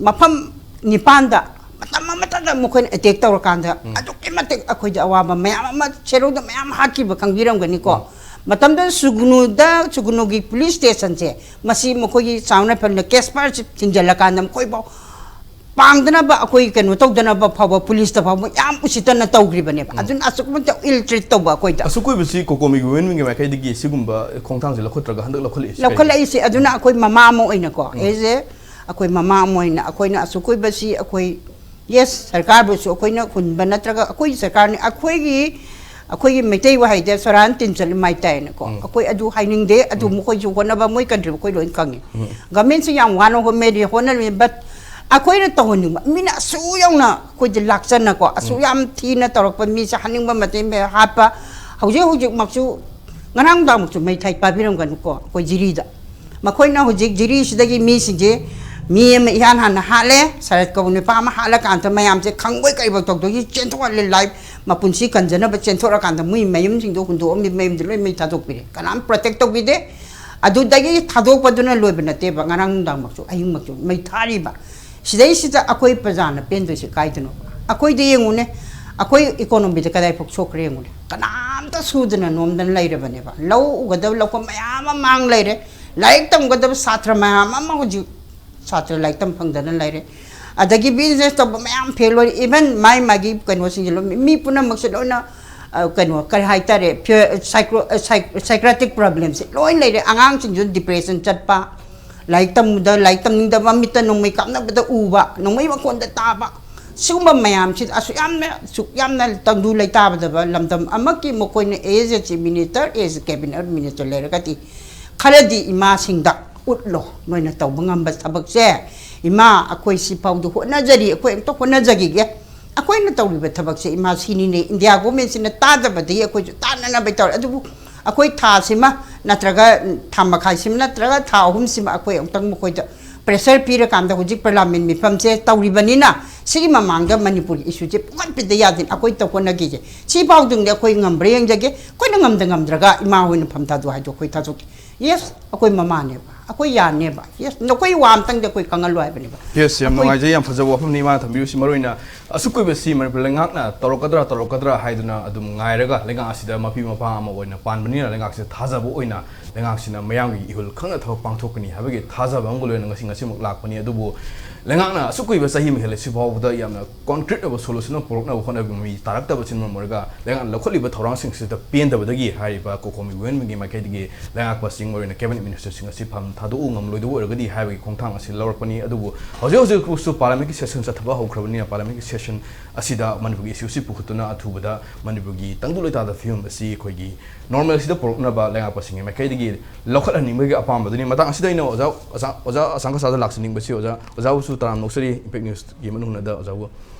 ꯃꯐꯝ ꯅꯤꯄꯥꯟꯗ ꯃꯇꯝ ꯑꯃꯠꯇꯗ ꯃꯈꯣꯏꯅ attack ꯇꯧꯔꯀꯥꯟꯗ ꯎꯝ꯫ ꯑꯗꯨꯛꯀꯤ ꯃꯇꯤꯛ ꯑꯩꯈꯣꯏꯗ ꯑꯋꯥꯕ ꯃꯌꯥꯝ ꯑꯃ, ꯁꯦꯔꯧꯗ ꯃꯌꯥꯝ ꯍꯥꯠꯈꯤꯕ ꯈꯪꯕꯤꯔꯝꯒꯅꯤꯀꯣ꯫ ꯎꯝ꯫ ꯃꯇꯝꯗꯨꯗ ꯁꯨꯒꯅꯨꯗ, ꯁꯨꯒꯅꯨꯒꯤ police stationꯁꯦ, ꯃꯁꯤ ꯃꯈꯣꯏꯒꯤ ꯆꯥꯎꯅ ꯐꯦꯝꯅ cash purse ꯊꯤꯡꯖꯤꯜꯂꯀꯥꯟꯗ ꯃꯈꯣꯏꯐꯥꯎ ꯄꯥꯡꯗꯅꯕ, ꯑꯩꯈꯣꯏ ꯀꯩꯅꯣ ꯇꯧꯗꯅꯕ ꯐꯥꯎꯕ policeꯇ ꯐꯥꯎꯕ ꯌꯥꯝ ꯎꯁꯤꯠꯇꯅ ꯇꯧꯈ꯭ꯔꯤꯕꯅꯦꯕ꯫ ꯎꯝ꯫ ꯑꯗꯨꯅ ꯑꯁꯨꯛꯀꯤ ꯃꯇꯤꯛ ill treat ꯇꯧꯕ ꯑꯩꯈꯣꯏꯗ꯫ ꯑꯁꯨꯛ ꯀꯨꯏꯕꯁꯤ COCOMIꯒꯤ womenꯒꯤ ꯃꯥꯏꯀꯩꯗꯒꯤ ꯁꯤꯒꯨꯝꯕ ꯈꯣꯡꯊꯥꯡꯁꯦ ꯂꯧꯈꯠꯇ꯭ꯔꯒ ꯍꯟꯗꯛ ꯂꯧꯈꯠꯂꯛꯏꯁꯤ ꯀꯔꯤꯒꯤꯅꯣ? ꯂꯧꯈꯠꯂꯛꯏꯁꯤ ꯑꯗꯨꯅ ꯎꯝ꯫ ꯑꯩꯈꯣꯏ ꯃꯃꯥ ꯑꯃ ꯑꯣꯏꯅꯀꯣ, ꯎꯝ꯫ ꯑꯩꯁꯦ ꯑꯩꯈꯣꯏ ꯃꯃꯥ ꯑꯃ ꯑꯣꯏꯅ ꯑꯩꯈꯣꯏꯅ ꯑꯁꯨꯛ ꯀꯨꯏꯕꯁꯤ ꯑꯩꯈꯣꯏ, yes, ꯁꯔꯀꯥꯔꯕꯨꯁꯨ ꯑꯩꯈꯣꯏꯅ ꯍꯨꯟꯕ ꯅꯠꯇ꯭ꯔꯒ ꯑꯩꯈꯣꯏꯒꯤ ꯁꯔꯀꯥꯔꯅꯤ, ꯑꯩꯈꯣꯏꯒꯤ, ꯑꯩꯈꯣꯏꯒꯤ ꯃꯩꯇꯩ ꯋꯥꯍꯩꯗ "ꯁꯣꯔꯥꯟ ꯇꯤꯟ ꯆꯠꯂꯤ ꯃꯥꯏ ꯇꯥꯏꯅꯀꯣ", ꯎꯝ꯫ ꯑꯩꯈꯣꯏ ꯑꯗꯨ ꯍꯥꯏꯅꯤꯡꯗꯦ꯫ ꯑꯗꯨ ꯎꯝ꯫ ꯃꯈꯣꯏꯁꯨ ꯍꯣꯠꯅꯕ, ꯃꯣꯏ countryꯕꯨ ꯑꯩꯈꯣꯏ ꯂꯣꯏ ꯈꯪꯉꯤ꯫ ꯎꯝ꯫ Governmentꯁꯤ ꯌꯥꯝ ꯋꯥꯅ ꯍꯣꯠꯅꯔꯤ, ꯍꯣꯠꯅꯔꯤ, but ꯑꯩꯈꯣꯏꯅ ꯇꯧꯍꯟꯅꯤꯡꯕ, ꯃꯤꯅ ꯑꯁꯨꯛ ꯌꯧꯅ ꯑꯩꯈꯣꯏꯗ ꯂꯥꯛꯆꯟꯅꯀꯣ, ꯑꯁꯨꯛ ꯎꯝ꯫ ꯌꯥꯝ ꯊꯤꯅ ꯇꯧꯔꯛꯄ ꯃꯤꯁꯦ ꯍꯥꯠꯅꯤꯡꯕ ꯃꯇꯦꯡ ꯃꯌꯥꯝ ꯍꯥꯠꯄ, ꯍꯧꯖꯤꯛ ꯍꯧꯖꯤꯛꯃꯛꯁꯨ ꯉꯔꯥꯡ ꯅꯨꯡꯗꯥꯡꯃꯛꯁꯨ ꯃꯩ ꯊꯥꯏ ꯄꯥꯏꯕꯤꯔꯝꯒꯅꯨꯀꯣ, ꯑꯩꯈꯣꯏ ꯖꯤꯔꯤꯗ꯫ ꯃꯈꯣꯏꯅ ꯍꯧꯖꯤꯛ ꯖꯤꯔꯤꯁꯤꯗꯒꯤ ꯃꯤꯁꯤꯡꯁꯦ, ꯃꯤ ꯑꯃ ꯏꯍꯥꯟ ꯍꯥꯟꯅ ꯍꯥꯠꯂꯦ, ꯁꯔꯠ ꯀꯧꯕ ꯅꯨꯄꯥ ꯑꯃ ꯍꯥꯠꯂꯀꯥꯟꯗ ꯃꯌꯥꯝꯁꯦ ꯈꯪꯕꯣꯏ ꯀꯩꯕꯣꯏ ꯇꯧꯗꯣꯏꯒꯤ ꯆꯦꯟꯊꯣꯛꯍꯜꯂꯦ, life ꯃꯄꯨꯟꯁꯤ ꯀꯟꯖꯅꯕ ꯆꯦꯟꯊꯣꯔꯀꯥꯟꯗ ꯃꯣꯏ ꯃꯌꯨꯝꯁꯤꯡꯗꯣ ꯍꯨꯟꯗꯣꯛꯑꯝꯃꯤ, ꯃꯌꯨꯝꯗꯣ ꯂꯣꯏ ꯃꯩ ꯊꯥꯗꯣꯛꯄꯤꯔꯦ, ꯀꯅꯥꯝ protect ꯇꯧꯕꯤꯗꯦ꯫ ꯑꯗꯨꯗꯒꯤ ꯊꯥꯗꯣꯛꯄꯗꯨꯅ ꯂꯣꯏꯕ ꯅꯠꯇꯦꯕ, ꯉꯔꯥꯡ ꯅꯨꯡꯗꯥꯡꯃꯛꯁꯨ, ꯑꯍꯤꯡꯃꯛꯁꯨ ꯃꯩ ꯊꯥꯔꯤꯕ꯫ ꯁꯤꯗꯩꯁꯤꯗ ꯑꯩꯈꯣꯏ ꯄ꯭ꯔꯖꯥꯅ ꯄꯦꯟꯗꯣꯏꯁꯦ ꯀꯥꯏꯗꯅꯣ? ꯑꯩꯈꯣꯏꯗ ꯌꯦꯡꯉꯨꯅꯦ, ꯑꯩꯈꯣꯏ economyꯗ ꯀꯗꯥꯏ ꯐꯥꯎ ꯁꯣꯛꯈ꯭ꯔꯦ ꯌꯦꯡꯉꯨꯅꯦ꯫ ꯀꯅꯥꯝꯇ ꯁꯨꯗꯅ ꯅꯣꯝꯗꯅ ꯂꯩꯔꯕꯅꯦꯕ꯫ ꯂꯧ ꯎꯒꯗꯕ ꯂꯧꯐꯝ ꯃꯌꯥꯝ ꯑꯃ ꯃꯥꯡ ꯂꯩꯔꯦ꯫ ꯂꯥꯏꯔꯤꯛ ꯇꯝꯒꯗꯕ ꯁꯥꯇ꯭ꯔ ꯃꯌꯥꯝ ꯑꯃ ꯍꯧꯖꯤꯛ ꯁꯥꯇ꯭ꯔ ꯂꯥꯏꯔꯤꯛ ꯇꯝ ꯐꯪꯗꯅ ꯂꯩꯔꯦ꯫ ꯑꯗꯒꯤ ꯕꯤꯖꯤꯅꯦꯁ ꯇꯧꯕ ꯃꯌꯥꯝ ꯐꯦꯜ ꯑꯣꯏꯔꯦ꯫ ꯏꯚꯟ ꯃꯥꯏ ꯃꯥꯒꯤ ꯀꯩꯅꯣꯁꯤꯡꯁꯦ ꯂꯣꯏ, ꯃꯤ ꯄꯨꯝꯅꯃꯛꯁꯦ ꯂꯣꯏꯅ, ꯑ, ꯀꯩꯅꯣ, ꯀꯔꯤ ꯍꯥꯏꯇꯥꯔꯦ, ꯐꯤ-, ꯁꯥꯏꯀ꯭ꯔꯣ-, ꯑ, ꯁꯥꯏ-, ꯁꯥꯏꯀ꯭ꯔꯦꯇꯤꯛ ꯄ꯭ꯔꯣꯕ꯭ꯂꯦꯝꯁꯦ ꯂꯣꯏ ꯂꯩꯔꯦ꯫ ꯑꯉꯥꯡꯁꯤꯡꯁꯨ ꯗꯤꯄ꯭ꯔꯦꯁꯟ ꯆꯠꯄ, ꯂꯥꯏꯔꯤꯛ ꯇꯝꯕꯗ, ꯂꯥꯏꯔꯤꯛ ꯇꯝꯅꯤꯡꯗꯕ, ꯃꯤꯠꯇ ꯅꯣꯡꯃꯩ ꯀꯥꯞꯅꯕꯗ ꯎꯕ, ꯅꯣꯡꯃꯩ ꯃꯈꯣꯟꯗ ꯇꯥꯕ, ꯁꯤꯒꯨꯝꯕ ꯃꯌꯥꯝꯁꯤ ꯑꯁꯨꯛ ꯌꯥꯝꯅ, ꯑꯁꯨꯛ ꯌꯥꯝꯅ ꯇꯪꯗꯨ ꯂꯩꯇꯥꯕꯗꯕ ꯂꯝꯗꯝ ꯑꯃꯒꯤ ꯃꯈꯣꯏꯅ as a chief minister, as a cabinet minister ꯂꯩꯔꯒꯗꯤ ꯈꯔꯗꯤ ꯏꯃꯥꯁꯤꯡꯗ ꯎꯠꯂꯣ, ꯅꯣꯏꯅ ꯇꯧꯕ ꯉꯝꯕ ꯊꯕꯛꯁꯦ꯫ ꯏꯃꯥ, ꯑꯩꯈꯣꯏ ꯁꯤꯐꯥꯎꯗ ꯍꯣꯠꯅꯖꯔꯤ, ꯑꯩꯈꯣꯏ ꯑꯝꯇ ꯍꯣꯠꯅꯖꯈꯤꯒꯦ꯫ ꯑꯩꯈꯣꯏꯅ ꯇꯧꯔꯤꯕ ꯊꯕꯛꯁꯦ, ꯏꯃꯥ, ꯁꯤꯅꯤꯅꯦ ꯏꯟꯗꯤꯌꯥ ꯒꯣꯔꯃꯦꯟꯁꯤꯅ ꯇꯥꯗꯕꯗꯒꯤ ꯑꯩꯈꯣꯏꯁꯨ ꯇꯥꯅꯅꯕ ꯇꯧꯔꯦ꯫ ꯑꯗꯨꯕꯨ ꯑꯩꯈꯣꯏ ꯊꯥꯁꯤꯃ ꯅꯠꯇ꯭ꯔꯒ ꯊꯥ ꯃꯈꯥꯏꯁꯤꯃ ꯅꯠꯇ꯭ꯔꯒ ꯊꯥ ꯑꯍꯨꯝꯁꯤꯃ ꯑꯩꯈꯣꯏ ꯑꯃꯨꯛꯇꯪ ꯃꯈꯣꯏꯗ ꯄ꯭ꯔꯦꯁꯔ ꯄꯤꯔꯀꯥꯟꯗ ꯍꯧꯖꯤꯛ ꯄꯥꯔꯂꯤꯌꯥꯃꯦꯟ ꯃꯤꯐꯝꯁꯦ ꯇꯧꯔꯤꯕꯅꯤꯅ ꯁꯤꯒꯤ ꯃꯃꯥꯡꯗ ꯃꯅꯤꯄꯨꯔꯒꯤ ꯏꯁꯨꯁꯦ ꯄꯨꯈꯠꯄꯤꯗ ꯌꯥꯗꯦ꯫ ꯑꯩꯈꯣꯏ ꯇꯧꯍꯣꯠꯅꯈꯤꯒꯦ꯫ ꯁꯤꯐꯥꯎꯗꯨꯅꯦ ꯑꯩꯈꯣꯏ ꯉꯝꯕ꯭ꯔꯥ ꯌꯦꯡꯖꯒꯦ꯫ ꯑꯩꯈꯣꯏꯅ ꯉꯝꯗ ꯉꯝꯗ꯭ꯔꯒ ꯏꯃꯥ ꯍꯣꯏꯅ ꯐꯝ ꯊꯥꯗꯣꯛ ꯍꯥꯏꯗꯣ ꯑꯩꯈꯣꯏ ꯊꯥꯗꯣꯛꯀꯦ꯫ ꯌꯦꯁ, ꯑꯩꯈꯣꯏ ꯃꯃꯥꯅꯦꯕ, ꯑꯩꯈꯣꯏ ꯌꯥꯅꯦꯕ꯫ ꯌꯦꯁ, ꯅꯈꯣꯏ ꯋꯥ ꯑꯝꯇꯪꯗꯤ ꯑꯩꯈꯣꯏ ꯈꯪꯍꯜꯂꯣ ꯍꯥꯏꯕꯅꯦꯕ꯫ ꯌꯦꯁ, ꯌꯥꯝ ꯑꯩꯈꯣꯏ ꯅꯨꯡꯉꯥꯏꯖꯩ, ꯌꯥꯝ ꯐꯖꯕ ꯋꯥꯐꯝꯅꯤ ꯏꯃꯥꯅ ꯊꯝꯕꯤꯔꯤꯁꯤ꯫ ꯃꯔꯨ ꯑꯣꯏꯅ ꯑꯁꯨꯛ ꯀꯨꯏꯕꯁꯤ ꯃꯅꯤꯄꯨꯔ ꯂꯩꯉꯥꯛꯅ ꯇꯧꯔꯛꯀꯗ꯭ꯔꯥ ꯇꯧꯔꯛꯀꯗ꯭ꯔꯥ ꯍꯥꯏꯗꯨꯅ ꯑꯗꯨꯝ ꯉꯥꯏꯔꯒ ꯂꯩꯉꯥꯛ ꯑꯁꯤꯗ ꯃꯄꯤ ꯃꯄꯥ ꯑꯃ ꯑꯣꯏꯅ ꯄꯥꯟꯕꯅꯤꯅ ꯂꯩꯉꯥꯛꯁꯤꯗ ꯊꯥꯖꯕ ꯑꯣꯏꯅ ꯂꯩꯉꯥꯛꯁꯤꯅ ꯃꯤꯌꯥꯝꯒꯤ ꯏꯍꯨꯜ ꯈꯪꯅ ꯊꯕꯛ ꯄꯥꯡꯊꯣꯛꯀꯅꯤ ꯍꯥꯏꯕꯒꯤ ꯊꯥꯖꯕ ꯑꯃꯒ ꯂꯣꯏꯅꯅ ꯉꯁꯤ ꯉꯁꯤꯃꯛ ꯂꯥꯛꯄꯅꯤ꯫ ꯑꯗꯨꯕꯨ ꯂꯩꯉꯥꯛꯅ ꯑꯁꯨꯛ ꯀꯨꯏꯕ ꯆꯍꯤ ꯑꯃ ꯍꯦꯜꯂꯁꯤ ꯐꯥꯎꯕꯗ ꯌꯥꯝꯅ ꯀꯣꯟꯀ꯭ꯔꯤꯠ ꯑꯣꯏꯕ ꯁꯣꯂꯨꯁꯟ ꯑꯃ ꯄꯨꯔꯛꯅꯕ ꯍꯣꯠꯅꯕ ꯃꯃꯤ ꯇꯥꯔꯛꯇꯕꯁꯤꯅ ꯃꯔꯝ ꯑꯣꯏꯔꯒ ꯂꯩꯉꯥꯛꯅ ꯂꯧꯈꯠꯂꯤꯕ ꯊꯧꯔꯥꯡꯁꯤꯡꯁꯤꯗ ꯄꯦꯟꯗꯕꯗꯒꯤ ꯍꯥꯏꯔꯤꯕ ꯀꯣꯀꯣꯃꯤ ꯋꯨꯃꯦꯟꯒꯤ ꯃꯥꯏꯀꯩꯗꯒꯤ ꯂꯩꯉꯥꯛꯄꯁꯤꯡ, ꯃꯔꯨ ꯑꯣꯏꯅ ꯀꯦꯕꯤꯅꯦꯠ ꯃꯤꯅꯤꯁꯇꯔꯁꯤꯡ ꯑꯁꯤ ꯐꯝ ꯊꯥꯗꯣꯛꯎ ꯉꯝꯂꯣꯏꯗꯕ ꯑꯣꯏꯔꯒꯗꯤ ꯍꯥꯏꯕꯒꯤ ꯈꯣꯡꯊꯥꯡ ꯑꯁꯤ ꯂꯧꯔꯛꯄꯅꯤ꯫ ꯑꯗꯨꯕꯨ ꯍꯧꯖꯤꯛ ꯍꯧꯖꯤꯛ ꯐꯥꯎꯁꯨ ꯄꯥꯔꯂꯤꯌꯥꯃꯦꯟꯒꯤ ꯁꯦꯁꯟ ꯆꯠꯊꯕ ꯍꯧꯈ꯭ꯔꯕꯅꯤꯅ ꯄꯥꯔꯂꯤꯌꯥꯃꯦꯟꯒꯤ ꯁꯦꯁꯟ ꯑꯁꯤꯗ ꯃꯅꯤꯄꯨꯔꯒꯤ ꯏꯁꯨꯁꯤ ꯄꯨꯈꯠꯇꯨꯅ ꯑꯊꯨꯕꯗ ꯃꯅꯤꯄꯨꯔꯒꯤ ꯇꯪꯗꯨ ꯂꯩꯇꯥꯗ ꯐꯤꯕꯝ ꯑꯁꯤ ꯑꯩꯈꯣꯏꯒꯤ ꯅꯣꯔꯃꯦꯜꯁꯤꯗ ꯄꯨꯔꯛꯅꯕ ꯂꯩꯉꯥꯛꯄꯁꯤꯡꯒꯤ ꯃꯥꯏꯀꯩꯗꯒꯤ ꯂꯧꯈꯠꯍꯟꯅꯤꯡꯕꯒꯤ ꯑꯄꯥꯝꯕꯗꯨꯅꯤ꯫ ꯃꯇꯥꯡ ꯑꯁꯤꯗ ꯑꯩꯅ ꯑꯣꯖꯥ, ꯑꯣꯖꯥ, ꯑꯣꯖꯥ ꯑꯁꯥꯡ ꯀꯁꯥꯗ ꯂꯥꯛꯆꯅꯤꯡꯕꯁꯤ, ꯑꯣꯖꯥ, ꯑꯣꯖꯥꯕꯨꯁꯨ ꯇꯔꯥꯝꯅ ꯑꯣꯛꯆꯔꯤ ꯏꯝꯄꯦꯛ ꯅ꯭ꯌꯨꯁꯀꯤ ꯃꯅꯨꯡꯗ ꯑꯣꯖꯥꯕꯨ꯫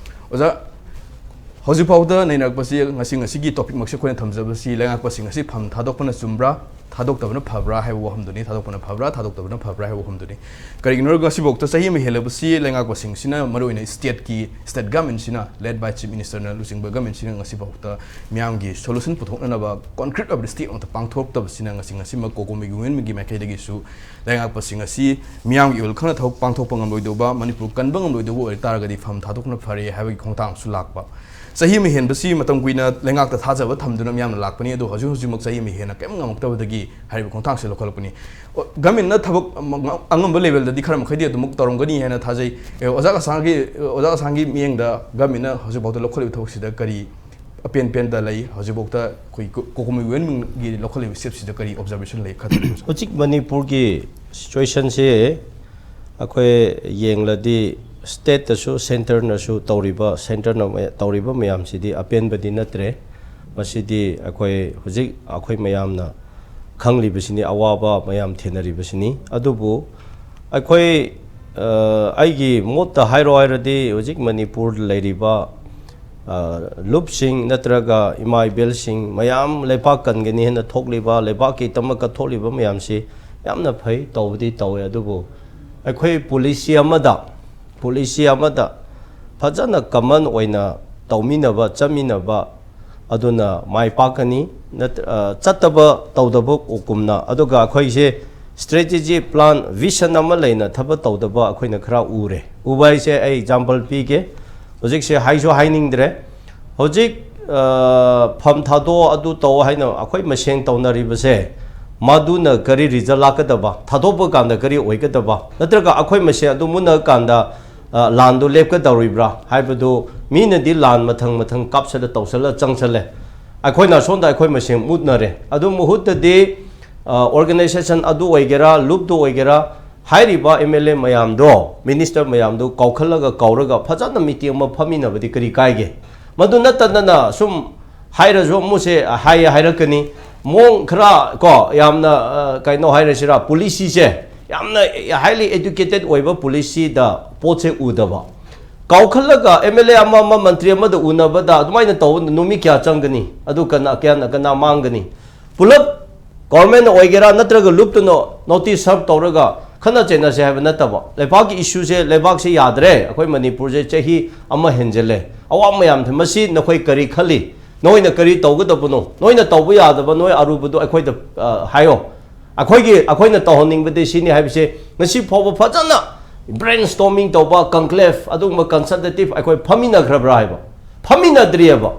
ꯑꯣꯖꯥ, ꯍꯧꯖꯤꯛꯐꯥꯎꯗ ꯅꯩꯅꯔꯛꯄꯁꯤ, ꯉꯁꯤ, ꯉꯁꯤꯒꯤ ꯇꯣꯄꯤꯛꯃꯛꯁꯤ ꯑꯩꯈꯣꯏꯅ ꯊꯝꯖꯕꯁꯤ ꯂꯩꯉꯥꯛꯄꯁꯤꯡ ꯑꯁꯤ ꯐꯝ ꯊꯥꯗꯣꯛꯄꯅ ꯆꯨꯝꯕ꯭ꯔꯥ, ꯊꯥꯗꯣꯛꯇꯕꯅ ꯐꯕ꯭ꯔꯥ ꯍꯥꯏꯕ ꯋꯥꯐꯝꯗꯨꯅꯤ꯫ ꯊꯥꯗꯣꯛꯄꯅ ꯐꯕ꯭ꯔꯥ, ꯊꯥꯗꯣꯛꯇꯕꯅ ꯐꯕ꯭ꯔꯥ ꯍꯥꯏꯕ ꯋꯥꯐꯝꯗꯨꯅꯤ꯫ ꯀꯔꯤꯒꯤꯅꯣ ꯍꯥꯏꯔꯒ ꯉꯁꯤꯐꯥꯎꯗ ꯆꯍꯤ ꯑꯃ ꯍꯦꯜꯂꯕꯁꯤ ꯂꯩꯉꯥꯛꯄꯁꯤꯡꯁꯤꯅ, ꯃꯔꯨꯑꯣꯏꯅ ꯁ꯭ꯇꯦꯠꯀꯤ, ꯁ꯭ꯇꯦꯠ ꯒꯃꯦꯟꯁꯤꯅ, ꯂꯦꯗ ꯕꯥꯏ ꯆꯤꯐ ꯃꯤꯅꯤꯁꯇꯔꯅ ꯂꯨꯆꯤꯡꯕ ꯒꯃꯦꯟꯁꯤꯅ ꯉꯁꯤꯐꯥꯎꯗ ꯃꯤꯌꯥꯝꯒꯤ ꯁꯣꯂꯨꯁꯟ ꯄꯨꯊꯣꯛꯅꯅꯕ ꯀꯣꯟꯀ꯭ꯔꯤꯠ ꯑꯣꯏꯕ ꯁ꯭ꯇꯦꯞ ꯑꯃꯠꯇ ꯄꯥꯡꯊꯣꯔꯛꯇꯕꯁꯤꯅ ꯉꯁꯤ ꯉꯁꯤꯃꯛ ꯀꯣꯀꯣꯃꯤꯒꯤ ꯋꯨꯃꯦꯟꯒꯤ ꯃꯥꯏꯀꯩꯗꯒꯤꯁꯨ ꯂꯩꯉꯥꯛꯄꯁꯤꯡ ꯑꯁꯤ ꯃꯤꯌꯥꯝꯒꯤ ꯏꯍꯨꯜ ꯈꯪꯅ ꯊꯕꯛ ꯄꯥꯡꯊꯣꯛꯄ ꯉꯝꯂꯣꯏꯗꯧꯕ, ꯃꯅꯤꯄꯨꯔ ꯀꯟꯕ ꯉꯝꯂꯣꯏꯗꯧꯕ ꯑꯣꯏꯇꯥꯔꯒꯗꯤ ꯐꯝ ꯊꯥꯗꯣꯛꯄꯅ ꯐꯔꯦ ꯍꯥꯏꯕꯒꯤ ꯈꯣꯡꯊꯥꯡꯁꯨ ꯂꯥꯛꯄ꯫ ꯆꯍꯤ ꯑꯃ ꯍꯦꯟꯕꯁꯤ ꯃꯇꯝ ꯀꯨꯏꯅ ꯂꯩꯉꯥꯛꯇ ꯊꯥꯖꯕ ꯊꯝꯗꯨꯅ ꯃꯤꯌꯥꯝꯅ ꯂꯥꯛꯄꯅꯤ, ꯑꯗꯨ ꯍꯧꯖꯤꯛ ꯍꯧꯖꯤꯛꯃꯛ ꯆꯍꯤ ꯑꯃ ꯍꯦꯟꯅ ꯀꯔꯤꯝ ꯉꯝꯃꯛꯇꯕꯗꯒꯤ ꯍꯥꯏꯔꯤꯕ ꯈꯣꯡꯊꯥꯡꯁꯦ ꯂꯧꯈꯠꯂꯛꯄꯅꯤ꯫ ꯑꯣ, ꯒꯃꯦꯟꯅ ꯊꯕꯛ ꯑꯃ-, ꯑꯉꯝꯕ ꯂꯦꯚꯦꯜꯗꯗꯤ ꯈꯔ ꯃꯈꯩꯗꯤ ꯑꯗꯨꯃꯛ ꯇꯧꯔꯝꯒꯅꯤ ꯍꯥꯏꯅ ꯊꯥꯖꯩ꯫ ꯑꯦ, ꯑꯣꯖꯥ ꯀꯁꯥꯡꯒꯤ, ꯑꯣꯖꯥ ꯀꯁꯥꯡꯒꯤ ꯃꯤꯠꯌꯦꯡꯗ ꯒꯃꯦꯟꯅ ꯍꯧꯖꯤꯛꯐꯥꯎꯗ ꯂꯧꯈꯠꯂꯤꯕ ꯊꯕꯛꯁꯤꯗ ꯀꯔꯤ ꯑꯄꯦꯟ ꯄꯦꯟꯗ ꯂꯩ? ꯍꯧꯖꯤꯛꯐꯥꯎꯗ ꯑꯩꯈꯣꯏ ꯀꯣ-, ꯀꯣꯀꯣꯃꯤ ꯋꯨꯃꯦꯟꯒꯤ ꯂꯧꯈꯠꯂꯤꯕ ꯁ꯭ꯇꯦꯞꯁꯤꯗ ꯀꯔꯤ ꯑꯣꯕꯖꯥꯔꯕꯦꯁꯟ ꯂꯩ? ꯈꯔ ꯊꯝꯕꯤꯌꯨ꯫ ꯍꯧꯖꯤꯛ ꯃꯅꯤꯄꯨꯔꯒꯤ ꯁꯤꯆꯨꯋꯦꯁꯟꯁꯤ ꯑꯩꯈꯣꯏ ꯌꯦꯡꯂꯗꯤ ꯁ꯭ꯇꯦꯠꯇꯁꯨ ꯁꯦꯟꯇꯔꯅꯁꯨ ꯇꯧꯔꯤꯕ, ꯁꯦꯟꯇꯔꯅ ꯃ-, ꯇꯧꯔꯤꯕ ꯃꯌꯥꯝꯁꯤꯗꯤ ꯑꯄꯦꯟꯕꯗꯤ ꯅꯠꯇ꯭ꯔꯦ꯫ ꯃꯁꯤꯗꯤ ꯑꯩꯈꯣꯏ ꯍꯧꯖꯤꯛ ꯑꯩꯈꯣꯏ ꯃꯌꯥꯝꯅ ꯈꯪꯂꯤꯕꯁꯤꯅꯤ, ꯑꯋꯥꯕ ꯃꯌꯥꯝ ꯊꯦꯡꯅꯔꯤꯕꯁꯤꯅꯤ꯫ ꯑꯗꯨꯕꯨ ꯑꯩꯈꯣꯏ, ꯑ, ꯑꯩꯒꯤ ꯃꯣꯠꯇ ꯍꯥꯏꯔꯣ ꯍꯥꯏꯔꯗꯤ ꯍꯧꯖꯤꯛ ꯃꯅꯤꯄꯨꯔꯗ ꯂꯩꯔꯤꯕ, ꯑ, ꯂꯨꯞꯁꯤꯡ ꯅꯠꯇ꯭ꯔꯒ ꯏꯃꯥ ꯏꯕꯦꯜꯁꯤꯡ ꯃꯌꯥꯝ ꯂꯩꯕꯥꯛ ꯀꯟꯒꯅꯤ ꯍꯥꯏꯅ ꯊꯣꯛꯂꯤꯕ, ꯂꯩꯕꯥꯛꯀꯤꯗꯃꯛꯇ ꯊꯣꯛꯂꯤꯕ ꯃꯌꯥꯝꯁꯤ ꯌꯥꯝꯅ ꯐꯩ, ꯇꯧꯕꯗꯤ ꯇꯧꯋꯦ꯫ ꯑꯗꯨꯕꯨ ꯑꯩꯈꯣꯏ ꯄꯣꯂꯤꯁꯤ ꯑꯃꯗ, ꯄꯣꯂꯤꯁꯤ ꯑꯃꯗ ꯐꯖꯅ ꯀꯃꯟ ꯑꯣꯏꯅ ꯇꯧꯃꯤꯟꯅꯕ, ꯆꯠꯃꯤꯟꯅꯕ, ꯑꯗꯨꯅ ꯃꯥꯏ ꯄꯥꯛꯀꯅꯤ꯫ ꯅꯠꯇ-, ꯑ, ꯆꯠꯇꯕ ꯇꯧꯗꯕ ꯀꯨꯝꯅ, ꯑꯗꯨꯒ ꯑꯩꯈꯣꯏꯁꯦ ꯁ꯭ꯇ꯭ꯔꯦꯇꯦꯖꯤ ꯄ꯭ꯂꯥꯟ, ꯚꯤꯖꯟ ꯑꯃ ꯂꯩꯅ ꯊꯕꯛ ꯇꯧꯗꯕ ꯑꯩꯈꯣꯏꯅ ꯈꯔ ꯎꯔꯦ꯫ ꯎꯕ ꯍꯥꯏꯁꯦ ꯑꯩ ꯑꯦꯛꯖꯥꯝꯄꯜ ꯄꯤꯒꯦ꯫ ꯍꯧꯖꯤꯛꯁꯦ ꯍꯥꯏꯁꯨ ꯍꯥꯏꯅꯤꯡꯗ꯭ꯔꯦ꯫ ꯍꯧꯖꯤꯛ, ꯑ, ꯐꯝ ꯊꯥꯗꯣꯛ, ꯑꯗꯨ ꯇꯧ ꯍꯥꯏꯅ ꯑꯩꯈꯣꯏ ꯃꯁꯦꯟ ꯇꯧꯅꯔꯤꯕꯁꯦ, ꯃꯗꯨꯅ ꯀꯔꯤ ꯔꯤꯖꯜ ꯂꯥꯛꯀꯗꯕ, ꯊꯥꯗꯣꯛꯄ ꯀꯥꯟꯗ ꯀꯔꯤ ꯑꯣꯏꯒꯗꯕ, ꯅꯠꯇ꯭ꯔꯒ ꯑꯩꯈꯣꯏ ꯃꯁꯦꯟ ꯑꯗꯨ ꯃꯨꯟꯅ ꯀꯥꯟꯗ, ꯑ, ꯂꯥꯟꯗꯨ ꯂꯦꯞꯀꯗꯧꯔꯤꯕ꯭ꯔꯥ ꯍꯥꯏꯕꯗꯨ, ꯃꯤꯅꯗꯤ ꯂꯥꯟ ꯃꯊꯪ ꯃꯊꯪ ꯀꯥꯞꯁꯜꯂ ꯇꯧꯁꯜꯂ ꯆꯪꯁꯜꯂꯦ꯫ ꯑꯩꯈꯣꯏꯅ ꯑꯁꯣꯝꯗ ꯑꯩꯈꯣꯏ ꯃꯁꯦꯟ ꯃꯨꯠꯅꯔꯦ꯫ ꯑꯗꯨ ꯃꯍꯨꯠꯇꯗꯤ, ꯑ, ꯑꯣꯔꯒꯅꯥꯏꯖꯦꯁꯟ ꯑꯗꯨ ꯑꯣꯏꯒꯦꯔꯥ, ꯂꯨꯞꯇꯨ ꯑꯣꯏꯒꯦꯔꯥ, ꯍꯥꯏꯔꯤꯕ ꯑꯦꯝ ꯑꯦꯜ ꯑꯦ ꯃꯌꯥꯝꯗꯣ, ꯃꯤꯅꯤꯁꯇꯔ ꯃꯌꯥꯝꯗꯣ ꯀꯧꯈꯠꯂꯒ, ꯀꯧꯔꯒ ꯐꯖꯅ ꯃꯤꯇꯤꯡ ꯑꯃ ꯐꯝꯃꯤꯟꯅꯕꯗꯤ ꯀꯔꯤ ꯀꯥꯏꯒꯦ? ꯃꯗꯨ ꯅꯠꯇꯗꯅ ꯁꯨꯝ ꯍꯥꯏꯔꯁꯨ ꯑꯃꯨꯛꯁꯦ ꯍꯥꯏ ꯍꯥꯏꯔꯛꯀꯅꯤ꯫ ꯃꯑꯣꯡ ꯈꯔ ꯀꯣ, ꯌꯥꯝꯅ, ꯑ, ꯀꯩꯅꯣ ꯍꯥꯏꯔꯁꯤꯔꯥ, ꯄꯣꯂꯤꯁꯤꯁꯦ ꯌꯥꯝꯅ highly educated ꯑꯣꯏꯕ ꯄꯣꯂꯤꯁꯤꯗ ꯄꯣꯠꯁꯦ ꯎꯗꯕ꯫ ꯀꯧꯈꯠꯂꯒ ꯑꯦꯝ ꯑꯦꯜ ꯑꯦ ꯑꯃ ꯑꯃ, ꯃꯟꯇ꯭ꯔꯤ ꯑꯃꯗ ꯎꯅꯕꯗ ꯑꯗꯨꯃꯥꯏꯅ ꯇꯧꯕꯗ ꯅꯨꯃꯤꯠ ꯀꯌꯥ ꯆꯪꯒꯅꯤ? ꯑꯗꯨ ꯀꯅꯥ, ꯀꯌꯥꯅ ꯀꯅꯥ ꯃꯥꯡꯒꯅꯤ? ꯄꯨꯂꯞ ꯒꯣꯔꯃꯦꯟꯅ ꯑꯣꯏꯒꯦꯔꯥ ꯅꯠꯇ꯭ꯔꯒ ꯂꯨꯞꯇꯨꯅ ꯅꯣꯇꯤꯁ ꯁꯔꯞ ꯇꯧꯔꯒ ꯈꯠꯅ ꯆꯩꯅꯁꯦ ꯍꯥꯏꯕ ꯅꯠꯇꯕ, ꯂꯩꯕꯥꯛꯀꯤ ꯏꯁꯨꯁꯦ, ꯂꯩꯕꯥꯛꯁꯦ ꯌꯥꯗ꯭ꯔꯦ, ꯑꯩꯈꯣꯏ ꯃꯅꯤꯄꯨꯔꯁꯦ ꯆꯍꯤ ꯑꯃ ꯍꯦꯟꯖꯜꯂꯦ, ꯑꯋꯥꯕ ꯃꯌꯥꯝ, ꯃꯁꯤ ꯅꯈꯣꯏ ꯀꯔꯤ ꯈꯜꯂꯤ? ꯅꯣꯏꯅ ꯀꯔꯤ ꯇꯧꯒꯗꯕꯅꯣ? ꯅꯣꯏꯅ ꯇꯧꯕ ꯌꯥꯗꯕ, ꯅꯣꯏ ꯑꯔꯨꯕꯗꯣ ꯑꯩꯈꯣꯏꯗ, ꯑ, ꯍꯥꯏꯌꯣ꯫ ꯑꯩꯈꯣꯏꯒꯤ, ꯑꯩꯈꯣꯏꯅ ꯇꯧꯍꯟꯅꯤꯡꯕꯗꯤ ꯁꯤꯅꯤ ꯍꯥꯏꯕꯁꯦ ꯉꯁꯤ ꯐꯥꯎꯕ ꯐꯖꯅ ꯕ꯭ꯔꯦꯟ ꯁ꯭ꯇꯣꯔꯃꯤꯡ ꯇꯧꯕ, ꯀꯟꯀ꯭ꯂꯦꯐ, ꯑꯗꯨꯒꯨꯝꯕ ꯀꯟꯁꯜꯇꯦꯇꯤꯚ ꯑꯩꯈꯣꯏ ꯐꯝꯃꯤꯟꯅꯈ꯭ꯔꯕ꯭ꯔꯥ ꯍꯥꯏꯕ? ꯐꯝꯃꯤꯟꯅꯗ꯭ꯔꯤꯑꯕ꯫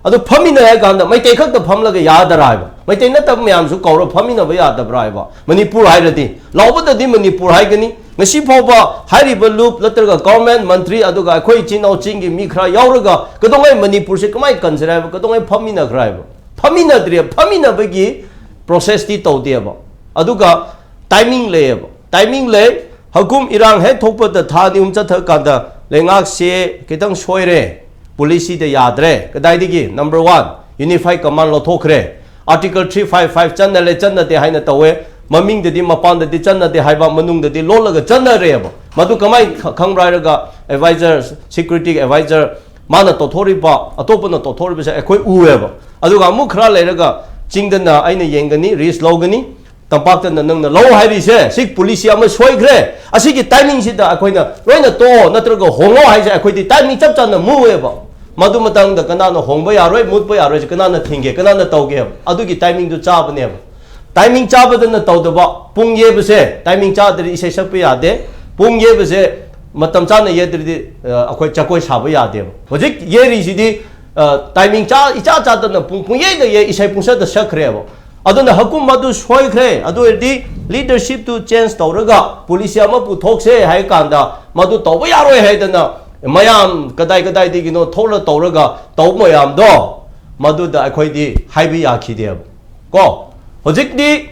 ꯑꯗꯨ ꯐꯝꯃꯤꯟꯅꯩ ꯍꯥꯏ ꯀꯥꯟꯗ ꯃꯩꯇꯩ ꯈꯛꯇ ꯐꯝꯂꯒ ꯌꯥꯗꯔꯥ ꯍꯥꯏꯕ? ꯃꯩꯇꯩ ꯅꯠꯇꯕ ꯃꯌꯥꯝꯁꯨ ꯀꯧꯔ ꯐꯝꯃꯤꯟꯅꯕ ꯌꯥꯗꯕ꯭ꯔꯥ ꯍꯥꯏꯕ? ꯃꯅꯤꯄꯨꯔ ꯍꯥꯏꯔꯗꯤ ꯂꯥꯎꯕꯗꯗꯤ ꯃꯅꯤꯄꯨꯔ ꯍꯥꯏꯒꯅꯤ꯫ ꯉꯁꯤ ꯐꯥꯎꯕ ꯍꯥꯏꯔꯤꯕ ꯂꯨꯞ ꯅꯠꯇ꯭ꯔꯒ ꯒꯚꯔꯟꯃꯦꯟꯠ ꯃꯟꯇ꯭ꯔꯤ, ꯑꯗꯨꯒ ꯑꯩꯈꯣꯏ ꯏꯆꯤꯟ ꯏꯅꯥꯎ ꯆꯤꯡꯒꯤ ꯃꯤ ꯈꯔ ꯌꯥꯎꯔꯒ ꯀꯩꯗꯧꯉꯩ ꯃꯅꯤꯄꯨꯔꯁꯦ ꯀꯃꯥꯏꯅ ꯀꯟꯁꯤꯔ ꯍꯥꯏꯕ, ꯀꯩꯗꯧꯉꯩ ꯐꯝꯃꯤꯟꯅꯈ꯭ꯔꯥ ꯍꯥꯏꯕ? ꯐꯝꯃꯤꯟꯅꯗ꯭ꯔꯦ꯫ ꯐꯝꯃꯤꯟꯅꯕꯒꯤ ꯄ꯭ꯔꯣꯁꯦꯁꯇꯤ ꯇꯧꯗꯦꯕ꯫ ꯑꯗꯨꯒ ꯇꯥꯏꯃꯤꯡ ꯂꯩꯌꯦꯕ, ꯇꯥꯏꯃꯤꯡ ꯂꯩ꯫ ꯍꯀꯨꯝ ꯏꯔꯥꯡ ꯍꯦꯛ ꯊꯣꯛꯄꯗ ꯊꯥ ꯑꯅꯤ ꯑꯍꯨꯝ ꯆꯠꯊꯀꯥꯟꯗ ꯂꯩꯉꯥꯛꯁꯦ ꯈꯤꯇꯪ ꯁꯣꯏꯔꯦ, ꯄꯣꯂꯤꯁꯤꯗ ꯌꯥꯗ꯭ꯔꯦ꯫ ꯀꯗꯥꯏꯗꯒꯤ? ꯅꯝꯕꯔ ꯋꯥꯟ, ꯌꯨꯅꯤꯐꯥꯏ ꯀꯃꯥꯟ ꯂꯧꯊꯣꯛꯈ꯭ꯔꯦ꯫ ꯑꯥꯔꯇꯤꯀꯜ ꯊ꯭ꯔꯤ ꯐꯥꯏꯚ ꯐꯥꯏꯚ ꯆꯠꯅꯔꯦ, ꯆꯠꯅꯗꯦ ꯍꯥꯏꯅ ꯇꯧꯋꯦ꯫ ꯃꯃꯤꯡꯗꯗꯤ ꯃꯄꯥꯟꯗꯗꯤ ꯆꯠꯅꯗꯦ ꯍꯥꯏꯕ, ꯃꯅꯨꯡꯗꯗꯤ ꯂꯣꯜꯂꯒ ꯆꯠꯅꯔꯦꯕ꯫ ꯃꯗꯨ ꯀꯃꯥꯏꯅ ꯈ- ꯈꯪꯕ꯭ꯔꯥ ꯍꯥꯏꯔꯒ, ꯑꯦꯗꯚꯥꯏꯖꯔ, ꯁꯦꯀ꯭ꯌꯨꯔꯤꯇꯤꯒꯤ ꯑꯦꯗꯚꯥꯏꯖꯔ, ꯃꯥꯅ ꯇꯧꯊꯣꯔꯤꯕ, ꯑꯇꯣꯞꯄꯅ ꯇꯧꯊꯣꯔꯤꯕꯁꯦ ꯑꯩꯈꯣꯏ ꯎꯑꯦꯕ꯫ ꯑꯗꯨꯒ ꯑꯃꯨꯛ ꯈꯔ ꯂꯩꯔꯒ ꯆꯤꯡꯗꯅ ꯑꯩꯅ ꯌꯦꯡꯒꯅꯤ, ꯔꯤꯁ ꯂꯧꯒꯅꯤ, ꯇꯝꯄꯥꯛꯇꯅ ꯅꯪꯅ ꯂꯧ ꯍꯥꯏꯔꯤꯁꯦ, ꯁꯤ ꯄꯣꯂꯤꯁꯤ ꯑꯃ ꯁꯣꯏꯈ꯭ꯔꯦ꯫ ꯑꯁꯤꯒꯤ ꯇꯥꯏꯃꯤꯡꯁꯤꯗ ꯑꯩꯈꯣꯏꯅ ꯂꯣꯏꯅ ꯇꯣꯛꯑꯣ ꯅꯠꯇ꯭ꯔꯒ ꯍꯣꯡꯉꯣ ꯍꯥꯏꯁꯦ ꯑꯩꯈꯣꯏꯗꯤ ꯇꯥꯏꯃꯤꯡ ꯆꯞ ꯆꯥꯅ ꯃꯨꯑꯦꯕ꯫ ꯃꯗꯨ ꯃꯇꯥꯡꯗ ꯀꯅꯥꯅ ꯍꯣꯡꯕ ꯌꯥꯔꯣꯏ, ꯃꯨꯠꯄ ꯌꯥꯔꯣꯏꯁꯦ ꯀꯅꯥꯅ ꯊꯤꯡꯒꯦ, ꯀꯅꯥꯅ ꯇꯧꯒꯦ? ꯑꯗꯨꯒꯤ ꯇꯥꯏꯃꯤꯡꯗꯨ ꯆꯥꯕꯅꯦꯕ꯫ ꯇꯥꯏꯃꯤꯡ ꯆꯥꯕꯗꯅ ꯇꯧꯗꯕ, ꯄꯨꯡ ꯌꯩꯕꯁꯦ ꯇꯥꯏꯃꯤꯡ ꯆꯥꯗ꯭ꯔꯗꯤ ꯏꯁꯩ ꯁꯛꯄ ꯌꯥꯗꯦ, ꯄꯨꯡ ꯌꯩꯕꯁꯦ ꯃꯇꯝ ꯆꯥꯅ ꯌꯩꯗ꯭ꯔꯗꯤ, ꯑ, ꯑꯩꯈꯣꯏ ꯖꯒꯣꯏ ꯁꯥꯕ ꯌꯥꯗꯦꯕ꯫ ꯍꯧꯖꯤꯛ ꯌꯩꯔꯤꯁꯤꯗꯤ, ꯑ, ꯇꯥꯏꯃꯤꯡ ꯆꯥ-, ꯏꯆꯥ ꯆꯥꯗꯅ ꯄꯨꯡ, ꯄꯨꯡ ꯌꯩꯗ ꯌꯩ, ꯏꯁꯩ ꯄꯨꯡꯁꯛꯇ ꯁꯛꯈ꯭ꯔꯦꯕ꯫ ꯑꯗꯨꯅ ꯍꯀꯨꯝ ꯑꯗꯨ ꯁꯣꯏꯈ꯭ꯔꯦ꯫ ꯑꯗꯨ ꯑꯣꯏꯔꯗꯤ ꯂꯤꯗꯔꯁꯤꯞꯇꯨ ꯆꯦꯟꯖ ꯇꯧꯔꯒ ꯄꯣꯂꯤꯁꯤ ꯑꯃ ꯄꯨꯊꯣꯛꯁꯦ ꯍꯥꯏ ꯀꯥꯟꯗ ꯃꯗꯨ ꯇꯧꯕ ꯌꯥꯔꯣꯏ ꯍꯥꯏꯗꯅ ꯃꯌꯥꯝ ꯀꯗꯥꯏ ꯀꯗꯥꯏꯗꯒꯤꯅꯣ ꯊꯣꯛꯂ ꯇꯧꯔꯒ ꯇꯧꯕ ꯃꯌꯥꯝꯗꯣ ꯃꯗꯨꯗ ꯑꯩꯈꯣꯏꯗꯤ ꯍꯥꯏꯕ ꯌꯥꯈꯤꯗꯦꯕ꯫ ꯀꯣ, ꯍꯧꯖꯤꯛꯇꯤ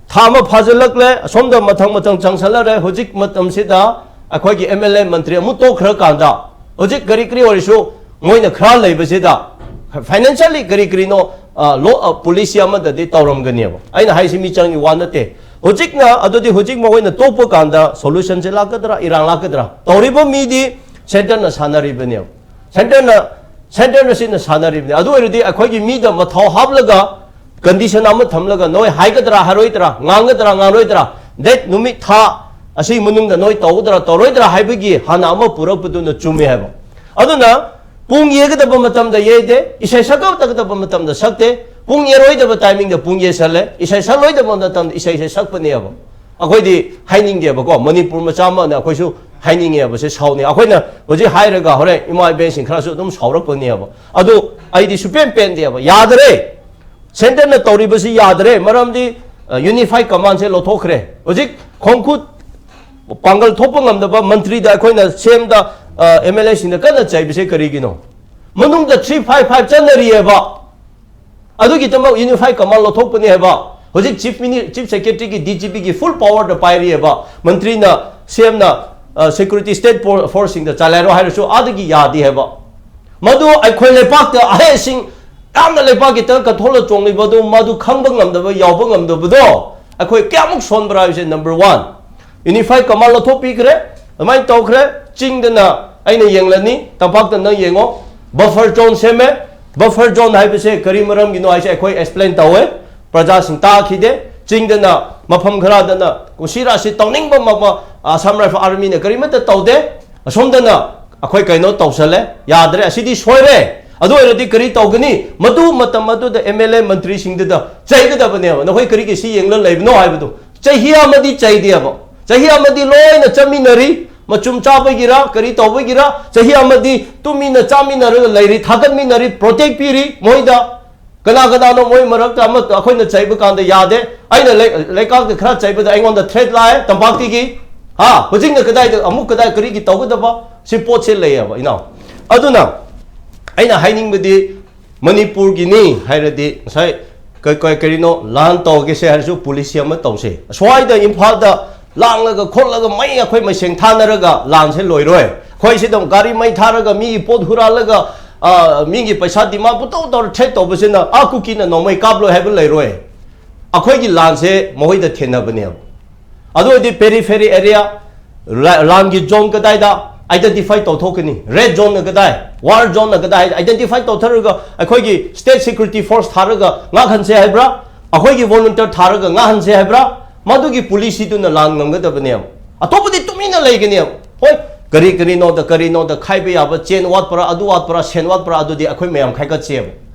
ꯊꯥ ꯑꯃ ꯐꯥꯖꯤꯜꯂꯛꯂꯦ, ꯑꯁꯣꯝꯗ ꯃꯊꯪ ꯃꯊꯪ ꯆꯪꯁꯜꯂꯔꯦ꯫ ꯍꯧꯖꯤꯛ ꯃꯇꯝꯁꯤꯗ ꯑꯩꯈꯣꯏꯒꯤ ꯑꯦꯝ ꯑꯦꯜ ꯑꯦ ꯃꯟꯇ꯭ꯔꯤ ꯑꯃꯨꯛ ꯇꯣꯛꯈ꯭ꯔꯀꯥꯟꯗ ꯍꯧꯖꯤꯛ ꯀꯔꯤ ꯀꯔꯤ ꯑꯣꯏꯔꯁꯨ ꯃꯣꯏꯅ ꯈꯔ ꯂꯩꯕꯁꯤꯗ ꯐꯥꯏꯅꯥꯟꯁꯤꯌꯦꯜꯂꯤ ꯀꯔꯤ ꯀꯔꯤꯅꯣ, ꯑ, ꯂꯣ-, ꯑ, ꯄꯣꯂꯤꯁꯤ ꯑꯃꯗꯗꯤ ꯇꯧꯔꯝꯒꯅꯦꯕ꯫ ꯑꯩꯅ ꯍꯥꯏꯁꯤ ꯃꯤꯆꯪꯒꯤ ꯋꯥ ꯅꯠꯇꯦ꯫ ꯍꯧꯖꯤꯛꯅ, ꯑꯗꯨꯗꯤ ꯍꯧꯖꯤꯛ ꯃꯈꯣꯏꯅ ꯇꯣꯛꯄ ꯀꯥꯟꯗ ꯁꯣꯂꯨꯁꯟꯁꯦ ꯂꯥꯛꯀꯗ꯭ꯔꯥ, ꯏꯔꯥꯡ ꯂꯥꯛꯀꯗ꯭ꯔꯥ? ꯇꯧꯔꯤꯕ ꯃꯤꯗꯤ ꯁꯦꯟꯇꯔꯅ ꯁꯥꯟꯅꯔꯤꯕꯅꯦꯕ꯫ ꯁꯦꯟꯇꯔꯅ, ꯁꯦꯟꯇꯔꯅ ꯁꯤꯅ ꯁꯥꯟꯅꯔꯤꯕꯅꯦ꯫ ꯑꯗꯨ ꯑꯣꯏꯔꯗꯤ ꯑꯩꯈꯣꯏꯒꯤ ꯃꯤꯗ ꯃꯊꯥꯎ ꯍꯥꯞꯂꯒ ꯀꯟꯗꯤꯁꯟ ꯑꯃ ꯊꯝꯂꯒ ꯅꯣꯏ ꯍꯥꯏꯒꯗ꯭ꯔꯥ, ꯍꯥꯏꯔꯣꯏꯗ꯭ꯔꯥ, ꯉꯥꯡꯒꯗ꯭ꯔꯥ, ꯉꯥꯡꯔꯣꯏꯗ꯭ꯔꯥ, ꯗꯦꯠ ꯅꯨꯃꯤꯠ ꯊꯥ ꯑꯁꯤꯒꯤ ꯃꯅꯨꯡꯗ ꯅꯣꯏ ꯇꯧꯒꯗ꯭ꯔꯥ, ꯇꯧꯔꯣꯏꯗ꯭ꯔꯥ ꯍꯥꯏꯕꯒꯤ ꯍꯥꯟꯅ ꯑꯃ ꯄꯨꯔꯛꯄꯗꯨꯅ ꯆꯨꯝꯃꯦ ꯍꯥꯏꯕ꯫ ꯑꯗꯨꯅ ꯄꯨꯡ ꯌꯩꯒꯗꯕ ꯃꯇꯝꯗ ꯌꯩꯗꯦ, ꯏꯁꯩ ꯁꯛꯀꯗꯕ ꯃꯇꯝꯗ ꯁꯛꯇꯦ, ꯄꯨꯡ ꯌꯩꯔꯣꯏꯗꯕ ꯇꯥꯏꯃꯤꯡꯗ ꯄꯨꯡ ꯌꯩꯁꯜꯂꯦ, ꯏꯁꯩ ꯁꯛꯂꯣꯏꯗꯕ ꯃꯇꯝꯗ ꯏꯁꯩꯁꯦ ꯁꯛꯄꯅꯦꯕ꯫ ꯑꯩꯈꯣꯏꯗꯤ ꯍꯥꯏꯅꯤꯡꯗꯦꯕꯀꯣ, ꯃꯅꯤꯄꯨꯔ ꯃꯆꯥ ꯑꯃꯅ ꯑꯩꯈꯣꯏꯁꯨ ꯍꯥꯏꯅꯤꯡꯉꯦꯕꯁꯦ, ꯁꯥꯎꯅꯤꯡꯉꯦ꯫ ꯑꯩꯈꯣꯏꯅ ꯍꯧꯖꯤꯛ ꯍꯥꯏꯔꯒ ꯍꯣꯔꯦꯟ ꯏꯃꯥ ꯏꯕꯦꯟꯁꯤꯡ ꯈꯔꯁꯨ ꯑꯗꯨꯝ ꯁꯥꯎꯔꯛꯄꯅꯦꯕ꯫ ꯑꯗꯨ ꯑꯩꯗꯤ ꯁꯨꯄꯦꯟ ꯄꯦꯟꯗꯦꯕ, ꯌꯥꯗꯔꯦ꯫ ꯁꯦꯟꯇꯔꯅ ꯇꯧꯔꯤꯕꯁꯤ ꯌꯥꯗ꯭ꯔꯦ, ꯃꯔꯝꯗꯤ ꯌꯨꯅꯤꯐꯥꯏ ꯀꯃꯥꯟꯁꯦ ꯂꯧꯊꯣꯛꯈ꯭ꯔꯦ꯫ ꯍꯧꯖꯤꯛ ꯈꯣꯡꯈꯨꯠ ꯄꯥꯡꯒꯜ ꯊꯣꯛꯄ ꯉꯝꯗꯕ ꯃꯟꯇ꯭ꯔꯤꯗ ꯑꯩꯈꯣꯏꯅ ꯁꯦꯝꯗ ꯑꯦꯝ ꯑꯦꯜ ꯑꯦꯁꯤꯡꯗ ꯀꯟꯅ ꯆꯩꯕꯁꯦ ꯀꯔꯤꯒꯤꯅꯣ? ꯃꯅꯨꯡꯗ ꯊ꯭ꯔꯤ ꯐꯥꯏꯚ ꯐꯥꯏꯚ ꯆꯠꯅꯔꯤꯑꯕ꯫ ꯑꯗꯨꯒꯤꯗꯃꯛ ꯌꯨꯅꯤꯐꯥꯏ ꯀꯃꯥꯟ ꯂꯧꯊꯣꯛꯄꯅꯤ ꯍꯥꯏꯕ꯫ ꯍꯧꯖꯤꯛ ꯆꯤꯐ ꯃꯤꯅꯤ ꯆꯤꯐ ꯁꯦꯀ꯭ꯔꯦꯇꯔꯤꯒꯤ, ꯗꯤ ꯖꯤ ꯄꯤꯒꯤ ꯐꯨꯜ ꯄꯥꯋꯔꯗ ꯄꯥꯏꯔꯤꯑꯕ꯫ ꯃꯟꯇ꯭ꯔꯤꯅ, ꯁꯤ ꯑꯦꯝꯅ ꯁꯦꯀ꯭ꯌꯨꯔꯤꯇꯤ ꯁ꯭ꯇꯦꯠ ꯐꯣꯔꯁꯁꯤꯡꯗ ꯆꯂꯥꯏꯔꯣ ꯍꯥꯏꯔꯁꯨ ꯑꯥꯗꯒꯤ ꯌꯥꯗꯦ ꯍꯥꯏꯕ꯫ ꯃꯗꯨ ꯑꯩꯈꯣꯏ ꯂꯩꯄꯥꯛꯇ ꯑꯍꯩꯁꯤꯡ ꯌꯥꯝꯅ ꯂꯩꯄꯥꯛꯀꯤ ꯇꯪ ꯀꯟꯊꯣꯛꯂ ꯆꯣꯡꯂꯤꯕꯗꯨ ꯃꯗꯨ ꯈꯪꯕ ꯉꯝꯗꯕ, ꯌꯥꯎꯕ ꯉꯝꯗꯕꯗꯣ ꯑꯩꯈꯣꯏ ꯀꯌꯥꯃꯨꯛ ꯁꯣꯟꯕ꯭ꯔꯥ ꯍꯥꯏꯕꯁꯦ ꯅꯝꯕꯔ ꯋꯥꯟ꯫ Uniform common ꯂꯧꯊꯣꯛꯄꯤꯈ꯭ꯔꯦ꯫ ꯑꯗꯨꯃꯥꯏꯅ ꯇꯧꯈ꯭ꯔꯦ꯫ ꯆꯤꯡꯗꯅ ꯑꯩꯅ ꯌꯦꯡꯂꯅꯤ, ꯇꯝꯄꯥꯛꯇ ꯅꯪ ꯌꯦꯡꯉꯣ꯫ ꯕꯐꯔ ꯖꯣꯟ ꯁꯦꯝꯃꯦ꯫ ꯕꯐꯔ ꯖꯣꯟ ꯍꯥꯏꯕꯁꯦ ꯀꯔꯤ ꯃꯔꯝꯒꯤꯅꯣ ꯍꯥꯏꯁꯦ ꯑꯩꯈꯣꯏ ꯑꯦꯛꯁꯄ꯭ꯂꯦꯟ ꯇꯧꯋꯦ꯫ ꯄ꯭ꯔꯖꯥꯁꯤꯡ ꯇꯥꯈꯤꯗꯦ꯫ ꯆꯤꯡꯗꯅ ꯃꯐꯝ ꯈꯔꯗꯅ ꯀꯨꯝꯁꯤꯔꯥꯁꯤ ꯇꯧꯅꯤꯡꯕ ꯃ-, ꯃ-, ꯑꯁꯥꯝ ꯔꯥꯏꯐꯜ ꯑꯥꯔꯃꯤꯅ ꯀꯔꯤꯃꯠꯇ ꯇꯧꯗꯦ꯫ ꯑꯁꯣꯝꯗꯅ ꯑꯩꯈꯣꯏ ꯀꯩꯅꯣ ꯇꯧꯁꯜꯂꯦ꯫ ꯌꯥꯗ꯭ꯔꯦ꯫ ꯑꯁꯤꯗꯤ ꯁꯣꯏꯔꯦ꯫ ꯑꯗꯨ ꯑꯣꯏꯔꯗꯤ ꯀꯔꯤ ꯇꯧꯒꯅꯤ? ꯃꯗꯨ ꯃꯇꯝ ꯑꯗꯨꯗ ꯑꯦꯝ ꯑꯦꯜ ꯑꯦ ꯃꯟꯇ꯭ꯔꯤꯁꯤꯡꯗꯨꯗ ꯆꯩꯒꯗꯕꯅꯦꯕ꯫ ꯅꯈꯣꯏ ꯀꯔꯤꯒꯤ ꯁꯤ ꯌꯦꯡꯂ ꯂꯩꯕꯅꯣ ꯍꯥꯏꯕꯗꯨ꯫ ꯆꯍꯤ ꯑꯃꯗꯤ ꯆꯩꯗꯦꯕ꯫ ꯆꯍꯤ ꯑꯃꯗꯤ ꯂꯣꯏꯅ ꯆꯠꯃꯤꯟꯅꯔꯤ꯫ ꯃꯆꯨꯝ ꯆꯥꯕꯒꯤꯔ, ꯀꯔꯤ ꯇꯧꯕꯒꯤꯔ, ꯆꯍꯤ ꯑꯃꯗꯤ ꯇꯨꯃꯤꯟꯅ ꯆꯥꯃꯤꯟꯅꯔꯒ ꯂꯩꯔꯤ, ꯊꯥꯒꯠꯃꯤꯟꯅꯔꯤ, ꯄ꯭ꯔꯣꯇꯦꯛ ꯄꯤꯔꯤ ꯃꯣꯏꯗ꯫ ꯀꯅꯥ ꯀꯅꯥꯅꯣ ꯃꯣꯏ ꯃꯔꯛꯇ ꯑꯃ ꯑꯩꯈꯣꯏꯅ ꯆꯩꯕ ꯀꯥꯟꯗ ꯌꯥꯗꯦ꯫ ꯑꯩꯅ ꯂꯩ-, ꯂꯩꯀꯥꯛꯇ ꯈꯔ ꯆꯩꯕꯗ ꯑꯩꯉꯣꯟꯗ ꯊ꯭ꯔꯦꯠ ꯂꯥꯛꯑꯦ ꯇꯝꯄꯥꯛꯇꯒꯤ꯫ ꯍꯥ, ꯍꯧꯖꯤꯛꯅ ꯀꯗꯥꯏꯗ, ꯑꯃꯨꯛ ꯀꯗꯥꯏ, ꯀꯔꯤꯒꯤ ꯇꯧꯒꯗꯕ? ꯁꯤ ꯄꯣꯠꯁꯦ ꯂꯩꯌꯦꯕ, ꯏꯅꯥꯎ꯫ ꯑꯗꯨꯅ ꯑꯩꯅ ꯍꯥꯏꯅꯤꯡꯕꯗꯤ, ꯃꯅꯤꯄꯨꯔꯒꯤꯅꯤ ꯍꯥꯏꯔꯗꯤ ꯉꯁꯥꯏ ꯀ-, ꯀ-, ꯀꯔꯤꯅꯣ, ꯂꯥꯟ ꯇꯧꯒꯦꯁꯦ ꯍꯥꯏꯔꯁꯨ ꯄꯣꯂꯤꯁꯤ ꯑꯃ ꯇꯧꯁꯦ꯫ ꯁ꯭ꯋꯥꯏꯗ ꯏꯝꯐꯥꯜꯗ ꯂꯥꯡꯂꯒ ꯈꯣꯠꯂꯒ ꯃꯩ ꯑꯩꯈꯣꯏ ꯃꯁꯦꯡ ꯊꯥꯅꯔꯒ ꯂꯥꯟꯁꯦ ꯂꯣꯏꯔꯣꯏ꯫ ꯑꯩꯈꯣꯏ ꯁꯤꯗ ꯒꯥꯔꯤ ꯃꯩ ꯊꯥꯔꯒ, ꯃꯤꯒꯤ ꯄꯣꯠ ꯍꯨꯔꯥꯜꯂꯒ, ꯑ, ꯃꯤꯒꯤ ꯄꯩꯁꯥ ꯗꯤꯃꯥꯟ ꯄꯨꯇꯧ ꯇꯧꯔ ꯊ꯭ꯔꯦꯠ ꯇꯧꯕꯁꯤꯅ ꯑꯥ ꯀꯨꯀꯤꯅ ꯅꯣꯡꯃꯩ ꯀꯥꯞꯂꯣꯏ ꯍꯥꯏꯕ ꯂꯩꯔꯣꯏ꯫ ꯑꯩꯈꯣꯏꯒꯤ ꯂꯥꯟꯁꯦ ꯃꯈꯣꯏꯗ ꯊꯦꯡꯅꯕꯅꯦꯕ꯫ ꯑꯗꯨ ꯑꯣꯏꯔꯗꯤ ꯄꯦꯔꯤꯐꯦꯔꯤ ꯑꯦꯔꯤꯌꯥ, ꯂꯥ-, ꯂꯥꯟꯒꯤ ꯖꯣꯟ ꯀꯗꯥꯏꯗ ꯑꯥꯏꯗꯦꯟꯇꯤꯐꯥꯏ ꯇꯧꯊꯣꯛꯀꯅꯤ? ꯔꯦꯗ ꯖꯣꯟꯅ ꯀꯗꯥꯏ, ꯋꯥꯔ ꯖꯣꯟꯅ ꯀꯗꯥꯏ ꯑꯥꯏꯗꯦꯟꯇꯤꯐꯥꯏ ꯇꯧꯊꯔꯒ ꯑꯩꯈꯣꯏꯒꯤ ꯁ꯭ꯇꯦꯠ ꯁꯦꯀ꯭ꯌꯨꯔꯤꯇꯤ ꯐꯣꯔꯁ ꯊꯥꯔꯒ ꯉꯥꯛꯍꯟꯁꯦ ꯍꯥꯏꯕ꯭ꯔꯥ? ꯑꯩꯈꯣꯏꯒꯤ ꯚꯣꯂꯨꯟꯇꯤꯌꯔ ꯊꯥꯔꯒ ꯉꯥꯛꯍꯟꯁꯦ ꯍꯥꯏꯕ꯭ꯔꯥ? ꯃꯗꯨꯒꯤ ꯄꯣꯂꯤꯁꯤꯗꯨꯅ ꯂꯥꯟ ꯉꯝꯒꯗꯕꯅꯦꯕ꯫ ꯑꯇꯣꯞꯄꯗꯤ ꯇꯨꯃꯤꯟꯅ ꯂꯩꯒꯅꯦꯕ꯫ ꯍꯣꯏ, ꯀꯔꯤ ꯀꯔꯤꯅꯣꯗ, ꯀꯔꯤꯅꯣꯗ ꯈꯥꯏꯕ ꯌꯥꯕ, ꯆꯦꯟ ꯋꯥꯠꯄ꯭ꯔꯥ, ꯑꯗꯨ ꯋꯥꯠꯄ꯭ꯔꯥ, ꯁꯦꯟ ꯋꯥꯠꯄ꯭ꯔꯥ, ꯑꯗꯨꯗꯤ ꯑꯩꯈꯣꯏ ꯃꯌꯥꯝ ꯈꯥꯏꯒꯠꯁꯦꯕ꯫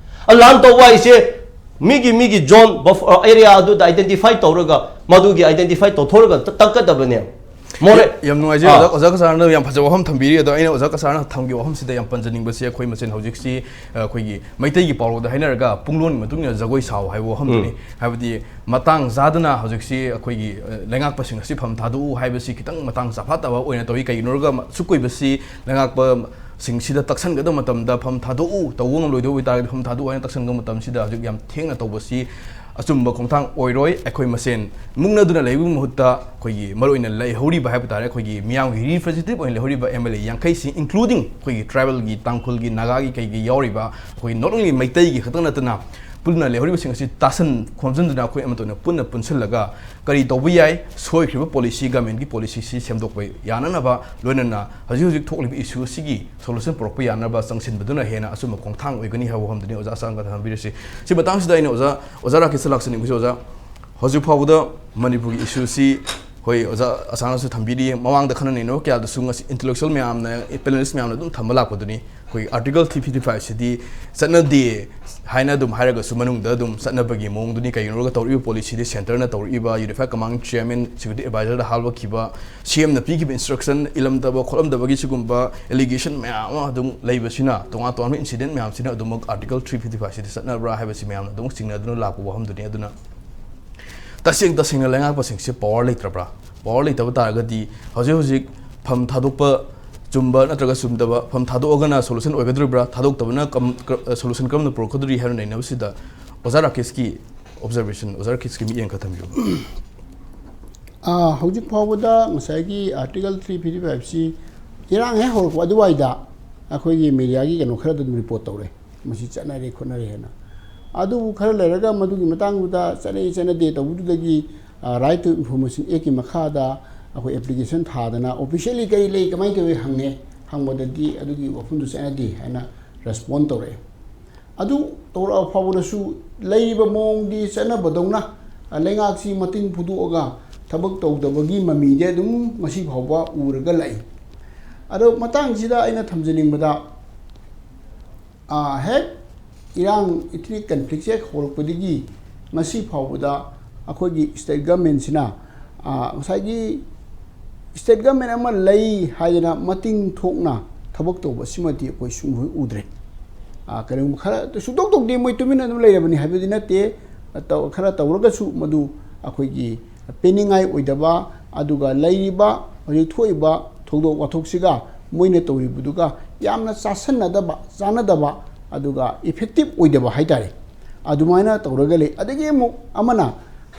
ꯑ, ꯂꯥꯟ ꯇꯧꯕ ꯍꯥꯏꯁꯦ ꯃꯤꯒꯤ, ꯃꯤꯒꯤ ꯖꯣꯟ, ꯕꯐ-, ꯑ, ꯑꯦꯔꯤꯌꯥ ꯑꯗꯨꯗ ꯑꯥꯏꯗꯦꯟꯇꯤꯐꯥꯏ ꯇꯧꯔꯒ, ꯃꯗꯨꯒꯤ ꯑꯥꯏꯗꯦꯟꯇꯤꯐꯥꯏ ꯇꯧꯊꯣꯛꯂꯒ ꯇ-, ꯇꯛꯀꯗꯕꯅꯦ꯫ ꯃꯣꯔꯦ꯫ ꯌꯥꯝ ꯅꯨꯡꯉꯥꯏꯖꯩ ꯑꯣꯖꯥ, ꯑꯣꯖꯥ ꯀꯁꯥꯔꯅ ꯌꯥꯝ ꯐꯖꯕ ꯋꯥꯐꯝ ꯊꯝꯕꯤꯔꯤ꯫ ꯑꯗꯣ ꯑꯩꯅ ꯑꯣꯖꯥ ꯀꯁꯥꯔꯅ ꯊꯝꯈꯤꯕ ꯋꯥꯐꯝꯁꯤꯗ ꯌꯥꯝ ꯄꯟꯖꯅꯤꯡꯕꯁꯤ, ꯑꯩꯈꯣꯏ ꯃꯁꯦꯟ ꯍꯧꯖꯤꯛꯁꯤ, ꯑ, ꯑꯩꯈꯣꯏꯒꯤ ꯃꯩꯇꯩꯒꯤ ꯄꯥꯎꯔꯧꯗ ꯍꯥꯏꯅꯔꯒ ꯄꯨꯡꯂꯣꯟꯒꯤ ꯃꯇꯨꯡ ꯏꯟꯅ ꯖꯒꯣꯏ ꯁꯥꯎ ꯍꯥꯏꯕ ꯋꯥꯐꯝꯗꯨꯅꯤ꯫ ꯍꯥꯏꯕꯗꯤ ꯃꯇꯥꯡ ꯆꯥꯗꯅ ꯍꯧꯖꯤꯛꯁꯤ ꯑꯩꯈꯣꯏꯒꯤ, ꯑ, ꯂꯩꯉꯥꯛꯄꯁꯤꯡ ꯑꯁꯤ ꯐꯝ ꯊꯥꯗꯣꯛꯎ ꯍꯥꯏꯕꯁꯤ ꯈꯤꯇꯪ ꯃꯇꯥꯡ ꯆꯥꯐꯥꯠꯇꯕ ꯑꯣꯏꯅ ꯇꯧꯏ꯫ ꯀꯩꯒꯤꯅꯣ ꯍꯥꯏꯔꯒ ꯑꯁꯨꯛ ꯀꯨꯏꯕꯁꯤ ꯂꯩꯉꯥꯛꯄꯁꯤꯡꯁꯤꯗ ꯇꯛꯁꯟꯒꯗꯕ ꯃꯇꯝꯗ ꯐꯝ ꯊꯥꯗꯣꯛꯎ, ꯇꯧꯕ ꯉꯝꯂꯣꯏꯗꯕ ꯑꯣꯏꯇꯥꯔꯒꯗꯤ ꯐꯝ ꯊꯥꯗꯣꯛꯎ ꯍꯥꯏꯅ ꯇꯛꯁꯟꯒꯗꯕ ꯃꯇꯝꯁꯤꯗ ꯍꯧꯖꯤꯛ ꯌꯥꯝ ꯊꯦꯡꯅ ꯇꯧꯕꯁꯤ ꯑꯆꯨꯝꯕ ꯈꯣꯡꯊꯥꯡ ꯑꯣꯏꯔꯣꯏ꯫ ꯑꯩꯈꯣꯏ ꯃꯁꯦꯟ ꯃꯨꯛꯅꯗꯨꯅ ꯂꯩꯕꯒꯤ ꯃꯍꯨꯠꯇ ꯑꯩꯈꯣꯏꯒꯤ ꯃꯔꯨꯑꯣꯏꯅ ꯂꯩꯍꯧꯔꯤꯕ ꯍꯥꯏꯕ ꯇꯥꯔꯦ, ꯑꯩꯈꯣꯏꯒꯤ ꯃꯤꯌꯥꯝꯒꯤ representative ꯑꯣꯏꯅ ꯂꯩꯍꯧꯔꯤꯕ M L A ꯌꯥꯡꯈꯩꯁꯤ, including ꯑꯩꯈꯣꯏꯒꯤ tribalꯒꯤ, ꯇꯥꯡꯈꯨꯜꯒꯤ, ꯅꯥꯒꯥꯒꯤ ꯀꯩꯒꯤ ꯌꯥꯎꯔꯤꯕ ꯑꯩꯈꯣꯏ not only ꯃꯩꯇꯩꯒꯤ ꯈꯛꯇꯪ ꯅꯠꯇꯅ ꯄꯨꯟꯅ ꯂꯩꯍꯧꯔꯤꯕꯁꯤꯡ ꯑꯁꯤ ꯇꯥꯁꯟ ꯈꯣꯝꯖꯤꯟꯗꯨꯅ ꯑꯩꯈꯣꯏ ꯑꯃꯠꯇ ꯑꯣꯏꯅ ꯄꯨꯟꯅ ꯄꯨꯟꯁꯤꯜꯂꯒ ꯀꯔꯤ ꯇꯧꯕ ꯌꯥꯏ, ꯁꯣꯏꯈ꯭ꯔꯤꯕ policy, governmentꯀꯤ policyꯁꯤ ꯁꯦꯝꯗꯣꯛꯄ ꯌꯥꯅꯅꯕ, ꯂꯣꯏꯅꯅ ꯍꯧꯖꯤꯛ ꯍꯧꯖꯤꯛ ꯊꯣꯛꯂꯤꯕ issue ꯑꯁꯤꯒꯤ solution ꯄꯨꯔꯛꯄ ꯌꯥꯅꯕ ꯆꯪꯁꯤꯟꯕꯗꯨꯅ ꯍꯦꯟꯅ ꯑꯆꯨꯝꯕ ꯈꯣꯡꯊꯥꯡ ꯑꯣꯏꯒꯅꯤ ꯍꯥꯏꯕ ꯋꯥꯐꯝꯗꯨꯅꯤ ꯑꯣꯖꯥ ꯑꯁꯥꯡꯒ ꯊꯝꯕꯤꯔꯤꯁꯤ꯫ ꯁꯤ ꯃꯇꯥꯡꯁꯤꯗ ꯑꯩꯅ ꯑꯣꯖꯥ, ꯑꯣꯖꯥ ꯔꯥꯀꯦꯁꯇ ꯂꯥꯛꯆꯅꯤꯡꯕꯁꯤ, ꯑꯣꯖꯥ, ꯍꯧꯖꯤꯛ ꯐꯥꯎꯕꯗ ꯃꯅꯤꯄꯨꯔꯒꯤ issueꯁꯤ, ꯍꯣꯏ, ꯑꯣꯖꯥ ꯑꯁꯥꯡꯅꯁꯨ ꯊꯝꯕꯤꯔꯤ, ꯃꯃꯥꯡꯗ ꯈꯟꯅ ꯅꯩꯅꯕ ꯀꯌꯥꯗꯁꯨ ꯉꯁꯤ intellectual ꯃꯌꯥꯝꯅ, panelist ꯃꯌꯥꯝꯅ ꯑꯗꯨꯝ ꯊꯝꯕ ꯂꯥꯛꯄꯗꯨꯅꯤ꯫ ꯑꯩꯈꯣꯏ Article three fifty fiveꯁꯤꯗꯤ ꯆꯠꯅꯗꯦ ꯍꯥꯏꯅ ꯑꯗꯨꯝ ꯍꯥꯏꯔꯒꯁꯨ ꯃꯅꯨꯡꯗ ꯑꯗꯨꯝ ꯆꯠꯅꯕꯒꯤ ꯃꯑꯣꯡꯗꯨꯅꯤ꯫ ꯀꯩꯒꯤꯅꯣ ꯍꯥꯏꯔꯒ ꯇꯧꯔꯛꯏꯕ policyꯗꯤ centreꯅ ꯇꯧꯔꯛꯏꯕ, Unified Command Chairman, Security Advisorꯗ ꯍꯥꯜꯂꯛꯈꯤꯕ, CMꯅ ꯄꯤꯈꯤꯕ instruction ꯏꯜꯂꯝꯗꯕ ꯈꯣꯠꯂꯝꯗꯕꯒꯤ ꯁꯤꯒꯨꯝꯕ allegation ꯃꯌꯥꯝ ꯑꯃ ꯑꯗꯨꯝ ꯂꯩꯕꯁꯤꯅ, ꯇꯣꯉꯥꯟ ꯇꯣꯉꯥꯟꯕ incident ꯃꯌꯥꯝꯁꯤꯅ ꯑꯗꯨꯃꯛ Article three fifty fiveꯁꯤꯗ ꯆꯠꯅꯕ꯭ꯔꯥ ꯍꯥꯏꯕꯁꯤ ꯃꯌꯥꯝꯅ ꯑꯗꯨꯝ ꯆꯤꯡꯅꯗꯨꯅ ꯂꯥꯛꯄ ꯋꯥꯐꯝꯗꯨꯅꯤ꯫ ꯑꯗꯨꯅ ꯇꯁꯦꯡ ꯇꯁꯦꯡꯅ ꯂꯩꯉꯥꯛꯄꯁꯤꯡꯁꯦ power ꯂꯩꯇ꯭ꯔꯕ꯭ꯔꯥ? Power ꯂꯩꯇꯕ ꯇꯥꯔꯒꯗꯤ ꯍꯧꯖꯤꯛ ꯍꯧꯖꯤꯛ ꯐꯝ ꯊꯥꯗꯣꯛꯄ ꯆꯨꯝꯕ ꯅꯠꯇ꯭ꯔꯒ ꯆꯨꯝꯗꯕ, ꯐꯝ ꯊꯥꯗꯣꯛꯑꯒꯅ solution ꯑꯣꯏꯒꯗꯧꯔꯤꯕ꯭ꯔꯥ, ꯊꯥꯗꯣꯛꯇꯕꯅ ꯀꯝ-, ꯀ-, solution ꯀꯔꯝꯅ ꯄꯨꯔꯛꯀꯗꯧꯔꯤ ꯍꯥꯏꯕ ꯅꯩꯅꯕꯁꯤꯗ ꯑꯣꯖꯥ ꯔꯥꯀꯦꯁꯀꯤ observation, ꯑꯣꯖꯥ ꯔꯥꯀꯦꯁꯀꯤ ꯃꯤꯠꯌꯦꯡ ꯈꯔ ꯊꯝꯕꯤꯌꯨ꯫ ꯑꯥ, ꯍꯧꯖꯤꯛ ꯐꯥꯎꯕꯗ ꯉꯁꯥꯏꯒꯤ Article three fifty fiveꯁꯤ ꯏꯔꯥꯡ ꯍꯦꯛ ꯍꯧꯔꯛꯄ ꯑꯗꯨꯋꯥꯏꯗ ꯑꯩꯈꯣꯏꯒꯤ mediaꯒꯤ ꯀꯩꯅꯣ ꯈꯔꯗ ꯑꯗꯨꯝ report ꯇꯧꯔꯦ, ꯃꯁꯤ ꯆꯠꯅꯔꯦ ꯈꯣꯠꯅꯔꯦ ꯍꯥꯏꯅ꯫ ꯑꯗꯨꯕꯨ ꯈꯔ ꯂꯩꯔꯒ ꯃꯗꯨꯒꯤ ꯃꯇꯥꯡꯗꯨꯗ ꯆꯠꯅꯩ ꯆꯠꯅꯗꯦ ꯇꯧꯕꯗꯨꯗꯒꯤ, ꯑ, Right to Information Actꯀꯤ ꯃꯈꯥꯗ ꯑꯩꯈꯣꯏ application ꯊꯥꯗꯅ officially ꯀꯔꯤ ꯂꯩ, ꯀꯃꯥꯏꯅ ꯇꯧꯏ ꯍꯪꯉꯦ꯫ ꯍꯪꯕꯗꯗꯤ ꯑꯗꯨꯒꯤ ꯋꯥꯐꯝꯗꯨ ꯆꯠꯅꯗꯦ ꯍꯥꯏꯅ respond ꯇꯧꯔꯛꯑꯦ꯫ ꯑꯗꯨ ꯇꯧꯔꯛꯑ ꯐꯥꯎꯕꯗꯁꯨ ꯂꯩꯔꯤꯕ ꯃꯑꯣꯡꯗꯤ ꯆꯠꯅꯕꯗꯧꯅ, ꯑ, ꯂꯩꯉꯥꯛꯁꯤ ꯃꯇꯤꯟ ꯐꯨꯗꯣꯛꯑꯒ ꯊꯕꯛ ꯇꯧꯗꯕꯒꯤ ꯃꯃꯤꯗꯤ ꯑꯗꯨꯝ ꯉꯁꯤ ꯐꯥꯎꯕ ꯎꯔꯒ ꯂꯥꯛꯏ꯫ ꯑꯗꯣ ꯃꯇꯥꯡꯁꯤꯗ ꯑꯩꯅ ꯊꯝꯖꯅꯤꯡꯕꯗ, ꯑ, ꯍꯦꯛ ꯏꯔꯥꯡ, ethnic conflictꯁꯦ ꯍꯦꯛ ꯍꯧꯔꯛꯄꯗꯒꯤ ꯉꯁꯤ ꯐꯥꯎꯕꯗ ꯑꯩꯈꯣꯏꯒꯤ state governmentꯁꯤꯅ, ꯑ, ꯉꯁꯥꯏꯒꯤ ꯁ꯭ꯇꯦꯠ ꯒꯃꯦꯟ ꯑꯃ ꯂꯩ ꯍꯥꯏꯗꯅ ꯃꯇꯤꯡ ꯊꯣꯛꯅ ꯊꯕꯛ ꯇꯧꯕ ꯁꯤꯃꯗꯤ ꯑꯩꯈꯣꯏ ꯁꯨꯡꯎ ꯎꯗ꯭ꯔꯦ꯫ ꯑ, ꯀꯔꯤꯒꯨꯝꯕ ꯈꯔ ꯁꯨꯡꯇꯧ ꯇꯧꯗꯦ, ꯃꯣꯏ ꯇꯨꯃꯤꯟꯅ ꯑꯗꯨꯝ ꯂꯩꯔꯕꯅꯤ ꯍꯥꯏꯕꯗꯤ ꯅꯠꯇꯦ꯫ ꯇꯧ-, ꯈꯔ ꯇꯧꯔꯒꯁꯨ ꯃꯗꯨ ꯑꯩꯈꯣꯏꯒꯤ ꯄꯦꯟꯅꯤꯡꯉꯥꯏ ꯑꯣꯏꯗꯕ, ꯑꯗꯨꯒ ꯂꯩꯔꯤꯕ ꯍꯧꯖꯤꯛ ꯊꯣꯛꯏꯕ ꯊꯧꯗꯣꯛ ꯋꯥꯊꯣꯛꯁꯤꯒ ꯃꯣꯏꯅ ꯇꯧꯔꯤꯕꯗꯨꯒ ꯌꯥꯝꯅ ꯆꯥꯁꯟꯅꯗꯕ, ꯆꯥꯟꯅꯗꯕ, ꯑꯗꯨꯒ ꯏꯐꯦꯛꯇꯤꯞ ꯑꯣꯏꯗꯕ ꯍꯥꯏꯇꯥꯔꯦ, ꯑꯗꯨꯃꯥꯏꯅ ꯇꯧꯔꯒ ꯂꯩ꯫ ꯑꯗꯒꯤ ꯑꯃꯨꯛ ꯑꯃꯅ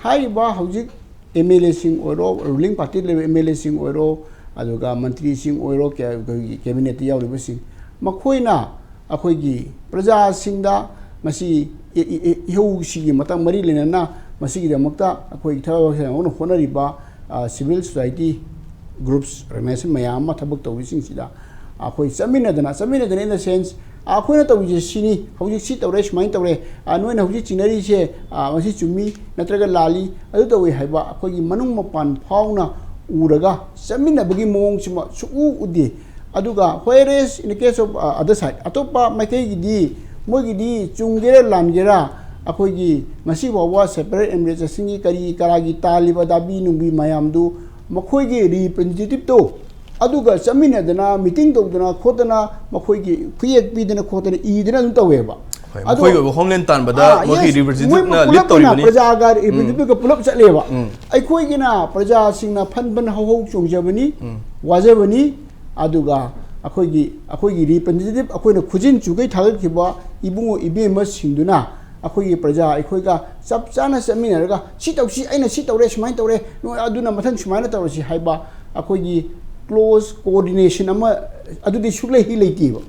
ꯍꯥꯏꯔꯤꯕ ꯍꯧꯖꯤꯛ ꯑꯦꯝ ꯑꯦꯜ ꯑꯦꯁꯤꯡ ꯑꯣꯏꯔꯣ, ꯔꯨꯂꯤꯡ ꯄꯥꯔꯇꯤꯗ ꯂꯩꯕ ꯑꯦꯝ ꯑꯦꯜ ꯑꯦꯁꯤꯡ ꯑꯣꯏꯔꯣ, ꯑꯗꯨꯒ ꯃꯟꯇ꯭ꯔꯤꯁꯤꯡ ꯑꯣꯏꯔꯣ, ꯀꯦ-, ꯑꯩꯈꯣꯏꯒꯤ ꯀꯦꯕꯤꯅꯦꯠꯇ ꯌꯥꯎꯔꯤꯕꯁꯤꯡ, ꯃꯈꯣꯏꯅ ꯑꯩꯈꯣꯏꯒꯤ ꯄ꯭ꯔꯖꯥꯁꯤꯡꯗ ꯉꯁꯤ ꯏ-, ꯏ-, ꯏ-, ꯏꯍꯧꯁꯤꯒꯤ ꯃꯇꯥꯡ ꯃꯔꯤ ꯂꯩꯅꯅ ꯃꯁꯤꯒꯤꯗꯃꯛꯇ ꯑꯩꯈꯣꯏꯒꯤ ꯊꯕꯛ ꯊꯧꯔꯝ ꯍꯣꯠꯅꯔꯤꯕ, ꯑ, civil society groups, organization ꯃꯌꯥꯝ ꯑꯃ ꯊꯕꯛ ꯇꯧꯔꯤꯁꯤꯡꯁꯤꯗ ꯑꯩꯈꯣꯏ ꯆꯠꯃꯤꯟꯅꯗꯅ, ꯆꯠꯃꯤꯟꯅꯗꯅ in the sense, ꯑꯩꯈꯣꯏꯅ ꯇꯧꯔꯤꯁꯦ ꯁꯤꯅꯤ, ꯍꯧꯖꯤꯛ ꯁꯤ ꯇꯧꯔꯦ, ꯁꯨꯃꯥꯏꯅ ꯇꯧꯔꯦ, ꯑ, ꯅꯣꯏꯅ ꯍꯧꯖꯤꯛ ꯆꯤꯡꯅꯔꯤꯁꯦ, ꯑ, ꯃꯁꯤ ꯆꯨꯝꯃꯤ ꯅꯠꯇ꯭ꯔꯒ ꯂꯥꯜꯂꯤ, ꯑꯗꯨ ꯇꯧꯏ ꯍꯥꯏꯕ ꯑꯩꯈꯣꯏꯒꯤ ꯃꯅꯨꯡ ꯃꯄꯥꯟ ꯐꯥꯎꯅ ꯎꯔꯒ ꯆꯠꯃꯤꯟꯅꯕꯒꯤ ꯃꯑꯣꯡꯁꯤꯃ ꯁꯨꯛꯎ ꯎꯗꯦ꯫ ꯑꯗꯨꯒ whereas in the case of, ꯑ, other side, ꯑꯇꯣꯞꯄ ꯃꯥꯏꯀꯩꯒꯤꯗꯤ ꯃꯣꯏꯒꯤꯗꯤ ꯆꯨꯝꯒꯦꯔꯥ ꯂꯥꯟꯒꯦꯔꯥ, ꯑꯩꯈꯣꯏꯒꯤ ꯉꯁꯤ ꯐꯥꯎꯕ separate administrationꯒꯤ ꯀꯔꯤ ꯀꯔꯥꯒꯤ ꯇꯥꯜꯂꯤꯕ ꯗꯥꯕꯤ ꯅꯨꯡꯕꯤ ꯃꯌꯥꯝꯗꯨ ꯃꯈꯣꯏꯒꯤ representativeꯇꯣ ꯑꯗꯨꯒ ꯆꯠꯃꯤꯟꯅꯗꯅ, meeting ꯇꯧꯗꯅ ꯈꯣꯠꯇꯅ, ꯃꯈꯣꯏꯒꯤ ꯈꯨꯌꯦꯛ ꯄꯤꯗꯅ ꯈꯣꯠꯇꯅ ꯏꯗꯅ ꯑꯗꯨꯝ ꯇꯧꯋꯦꯕ꯫ ꯍꯣꯏ, ꯑꯗꯣ, ꯃꯈꯣꯏꯒꯤ ꯑꯣꯏꯕ ꯍꯣꯝꯂꯦꯟ ꯇꯥꯟꯕꯗ ꯑꯥ, ꯃꯣꯏꯒꯤ yes, ꯃꯣꯏ representativeꯅ lead ꯄꯨꯂꯞ ꯑꯣꯏꯅ ꯇꯧꯔꯤꯕꯅꯤ꯫ ꯄ꯭ꯔꯖꯥꯒ representativeꯒ ꯄꯨꯂꯞ ꯆꯠꯂꯦꯕ꯫ ꯑꯩꯈꯣꯏꯒꯤꯅ ꯄ꯭ꯔꯖꯥꯁꯤꯡꯅ ꯐꯟ ꯐꯟ ꯍꯧ ꯍꯧ ꯆꯣꯡꯖꯕꯅꯤ, ꯋꯥꯖꯕꯅꯤ, ꯑꯗꯨꯒ ꯑꯩꯈꯣꯏꯒꯤ, ꯑꯩꯈꯣꯏꯒꯤ representative, ꯑꯩꯈꯣꯏꯅ ꯈꯨꯖꯤꯟ ꯆꯨꯈꯩ ꯊꯥꯒꯠꯈꯤꯕ ꯏꯕꯨꯡꯉꯣ ꯏꯕꯦꯝꯃꯁꯤꯡꯗꯨꯅ ꯑꯩꯈꯣꯏꯒꯤ ꯄ꯭ꯔꯖꯥ ꯑꯩꯈꯣꯏꯒ ꯆꯞ ꯆꯥꯅ ꯆꯠꯃꯤꯟꯅꯔꯒ, "ꯁꯤ ꯇꯧꯁꯤ, ꯑꯩꯅ ꯁꯤ ꯇꯧꯔꯦ, ꯁꯨꯃꯥꯏꯅ ꯇꯧꯔꯦ, ꯅꯣꯏ ꯑꯗꯨꯅ ꯃꯊꯪ ꯁꯨꯃꯥꯏꯅ ꯇꯧꯔꯁꯤ" ꯍꯥꯏꯕ ꯑꯩꯈꯣꯏꯒꯤ close coordination ꯑꯃ ꯑꯗꯨꯗꯤ ꯁꯨꯛꯂꯩ ꯍꯦꯛ ꯂꯩꯇꯦꯕ꯫